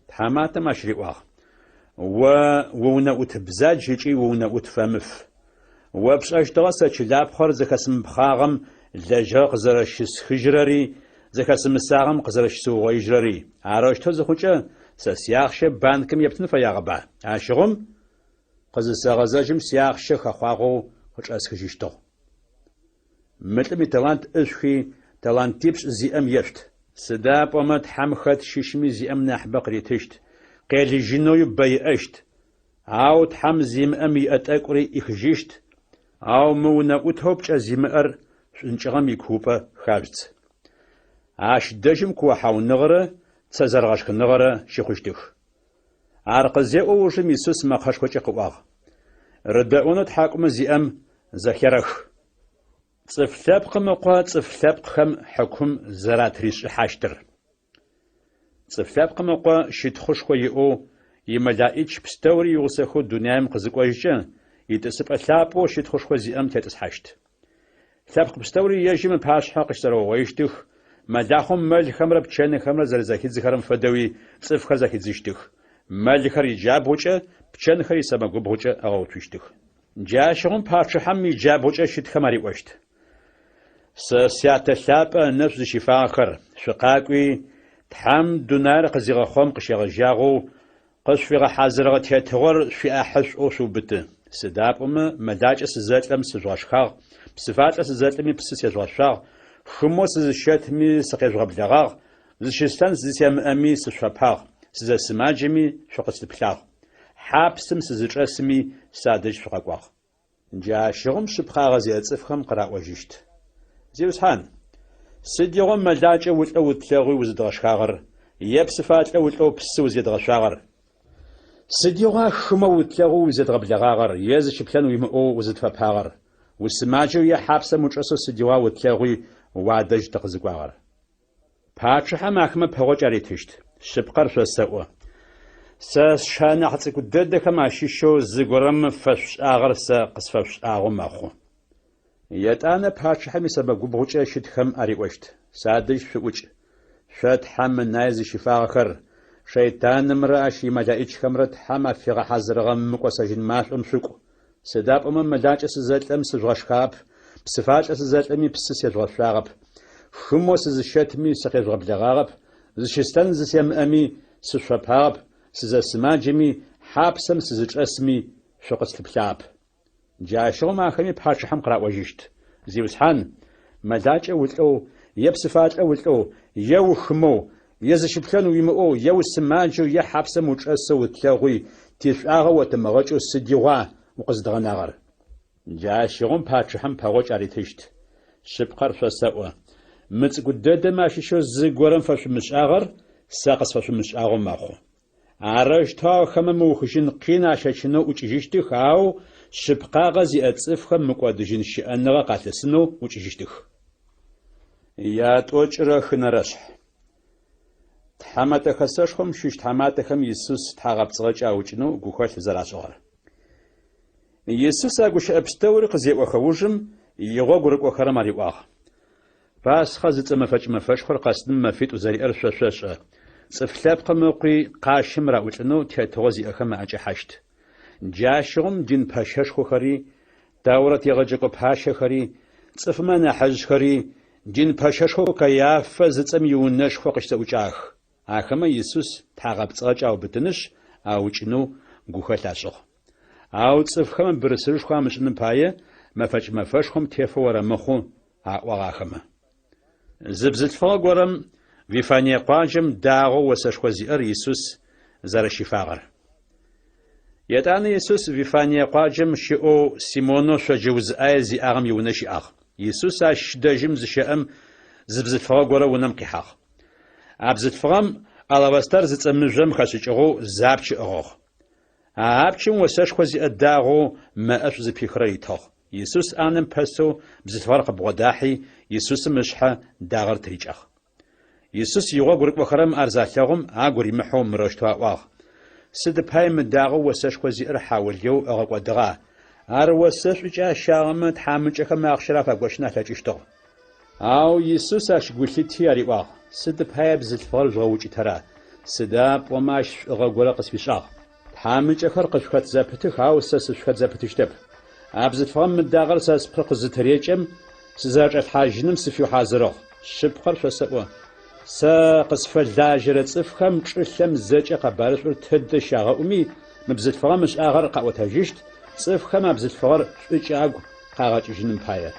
Тхьаматэм ащ риӏуагъ, О уунэӏут бзадж ыкӏи уунэӏут фэмыф. О пшӏэщтыгъэ сэ чылапхъэр зыхэсымыпхъагъэм лэжьыгъэ къызэрэщысхыжьырэри, зыхэсымысагъэм къызэрэщысыугъоижьырэри. Арэущтэу зыхъукӏэ, сэ сиахъщэ банкым ептын фэягъэба? Ащыгъум къызысэгъэзэжьым сиахъщэ хэхъуагъэу къычӏэсхыжьыщтыгъ. Мы лӏым италант ӏышъухи, талантипшӏ зиӏэм ешъут. Сыда пӏомэ Тхьэм хэт щыщми зиӏэм нахьыбэ къыритыщт. къелыжьынэуи бэ иӏэщт, ау Тхьэм зимыӏэм иӏэ тӏэкӏури ӏихыжьыщт, ау мы унэӏутэу пкӏэ зимыӏэр шӏункӏыгъэм икуупӏэ хажъудз. Ащ дэжьым куохьауныгъэрэ цэ зэрэгъэшхыныгъэрэ щыхъущтых. Ар къызеӏо ужым Исус мэкъэшхокӏэ къыӏуагъ, Рыдэӏонэу тхьакӏумэ зиӏэм зэхерэх. Цӏыф Лъэпкъым Ыкъо цӏыф лъэпкъхэм хьыкум зэратришӏыхьащтыр. Цӏыф Лъэпкъым Ыкъо щытхъушхо иӏэу, имэлаӏич пстэури игъусэхэу дунаим къызыкӏожькӏэ, итӏысыпӏэ лъапӏэу щытхъушхо зиӏэм тетӏысхьащт. Лъэпкъ пстэури ежьым ыпашъхьэ къыщызэрэугъоищтых, мэлахъом мэлхэмрэ пчэнхэмрэ зэрэзэхидзыхэрэм фэдэуи цӏыфхэр зэхидзыщтых. Мэлхэр иджабгъукӏэ, пчэнхэр исэмэгубгъукӏэ ыгъэуцущтых. Джащыгъум пачъыхьэм иджабгъукӏэ щытхэм ариӏощт: Сэ Сятэ лъапӏэ ынэшӏу зыщифагъэхэр, шъукъакӏуи, Тхьэм дунаир къызигъэхъугъэм къыщегъэжьагъэу къышъуфигъэхьазырыгъэ тетыгъор шъуиӏахьышӏоу шъуубыты. Сыда пӏомэ мэлакӏэ сызэлӏэм сыжъугъэшхагъ, псыфалӏэ сызэлӏэми псы сежъугъэшъуагъ, хымэу сызыщэтми сыкъежъугъэблэгъагъ, зыщыслъэн зысемыӏэми сышъуфэпагъ, сызэсымаджэми шъукъыслъыплъагъ. Хьапсым сызычӏэсми садэжь шъукъэкӏуагъ. Джащыгъум шъыпкъагъэ зиӏэ цӏыфхэм къыраӏожьыщт. Зиусхьан, сыдигъо мэлакӏэ улӏэу утлъэгъуи узыдгъэшхагъэр, е псыфалӏэ улӏэу псы узедгъэшъуагъэр? Сыдигъуа хымэу утлъэгъоу узедгъэблэгъагъэр, е зыщыплъэн уимыӏэу узытфэпагъэр? Усымаджэу е хьапсэм учӏэсэу сыдигъуа утлъэгъуи уадэжь тыкъызыкӏуагъэр? Пачъыхьэм ахэмэ пэгъокӏ аритыщт. Шъыпкъэр шъосэӏо. Сэ сшы анахь цӏыкӏу дэдэхэм ащыщэу зыгорэм фэшъушӏагъэр сэ къысфэшъушӏагъэу мэхъу. Етӏанэ пачъыхьэм исэмэгубгъукӏэ щытхэм ариӏощт, Садэжь шъуӏукӏ, шъо Тхьэм ынае зыщифагъэхэр, шэйтанымрэ ащ имэлаӏичхэмрэ Тхьэм афигъэхьазырыгъэ мыкӏосэжьын машӏом шъукӏу. Сыда пӏомэ мэлакӏэ сызэлӏэм сыжъугъэшхагъэп, псыфалӏэ сызэлӏэми псы сежъугъэшъуагъэп, хымэу сызыщэтми сыкъежъугъэблэгъагъэп, зыщыслъэн зысемыӏэми сышъуфэпагъэп, сызэсымаджэми, хьапсэм сызычӏэсми шъукъыслъыплъагъэп. Джащыгъум ахэми пачъыхьэм къыраӏожьыщт, Зиусхьан, мэлакӏэ улӏэу, е псыфалӏэ улӏэу, е ухымэу, е зыщыплъэн уимыӏэу, е усымаджэу, е хьапсэм учӏэсэу утлъэгъуи, тишӏуагъэ отымыгъэкӏэу сыдигъуа укъызыдгъэнагъэр? Джащыгъум пачъыхьэм пэгъокӏ аритыщт. Шъыпкъэр шъосэӏо, мы цӏыкӏу дэдэмэ ащыщэу зыгорэм фэшъумышӏагъэр сэ къысфэшъумышӏагъэу мэхъу. Арэущтэу ахэмэ мыухыжьын къин ащэчынэу ӏукӏыжьыщтых, ау шъыпкъагъэ зиӏэ цӏыфхэм мыкӏодыжьын щыӏэныгъэ къалъысынэу ӏукӏыжьыщтых. Ятӏокӏырэ хынэрэшъхь. Тхьэмэтэ Хэсэшхом щыщ тхьаматэхэм Исус тхьагъэпцӏыгъэкӏэ аукӏынэу гухэлъ зэрашӏыгъэр. Исус а гущыӏэ пстэури къызеӏохэ ужым, игъогу рыкӏохэрэм ариӏуагъ. Пасхъэ зыцӏэ мэфэкӏ мэфэшхор къэсыным мэфитӏу зэриӏэр шъо шъошӏэ. Цӏыф Лъэпкъым Ыкъуи къащым раӏулӏынэу тетыгъо зиӏэхэм аӏэкӏэхьащт. Джащыгъум дин пэщэшхохэри, Тэурэт егъэджэкӏо пащэхэри, цӏыфмэ анахьыжъхэри дин пэщэшхоу Кайафэ зыцӏэм иунэшхо къыщызэӏукӏагъэх. Ахэмэ Исус тхьагъэпцӏыгъэкӏэ аубытынышъ, аукӏынэу гухэлъ ашӏыгъ. Ау цӏыфхэм бырысырышхо амышӏыным пае, мэфэкӏ мэфэшхом тефэу орэмыхъу, аӏуагъ ахэмэ. Зы бзылъфыгъэ горэм Вифание къуаджэм дагъэу осэшхо зиӏэр Исус зэрэщифагъэр. Етӏанэ Исус Вифание къуаджэм щыӏэу Симонэу шъоджэ уз ӏае зиӏагъэм иунэ щыӏагъ. Исус ащ дэжьым зыщэӏэм, зы бзылъфыгъэ горэ унэм къихьагъ. А бзылъфыгъэм алавастар зыцӏэ мыжъом хэшӏыкӏыгъэу зы апч ыӏыгъыгъ. А апчым осэшхо зиӏэ дагъэу мэ ӏэшӏу зыпихырэр итыгъ. Исус ӏанэм пэсэу бзылъфыгъэр къыбгъодахьи, Исусым ышъхьэ дагъэр тырикӏагъ. Исус игъогу рыкӏохэрэм ар залъэгъум, агу римыхьэу мырэущтэу аӏуагъ, Сыд пай мы дагъэу осэшхо зиӏэр хьаулыеу ыгъэкӏодыгъа? Ар осэшӏукӏэ ащагъэмэ, тхьамыкӏэхэм ахъщэр афагощын алъэкӏыщтыгъ. Ау Исус ащ гу лъити ариӏуагъ, Сыд пае бзылъфыгъэр жъугъэукӏытэра? Сыда пӏомэ ащ шӏугъэ горэ къысфишӏагъ. Тхьамыкӏэхэр къышъухэт зэпытых, ау сэ сышъухэт зэпытыщтэп. А бзылъфыгъэм мы дагъэр сэ спкъы къызытырекӏэм, сызэрэчӏэлъхьажьыным сыфиухьазырыгъ. Шъыпкъэр шъосэӏо, сэ къысфэлажьэрэ цӏыфхэм чӏылъэм зэкӏэ къэбарышӏур тыдэ щагъэӏуми, мы бзылъфыгъэм ышӏагъэр къаӏотэжьыщт, цӏыфхэм а бзылъфыгъэр шӏукӏэ агу къагъэкӏыжьыным пае.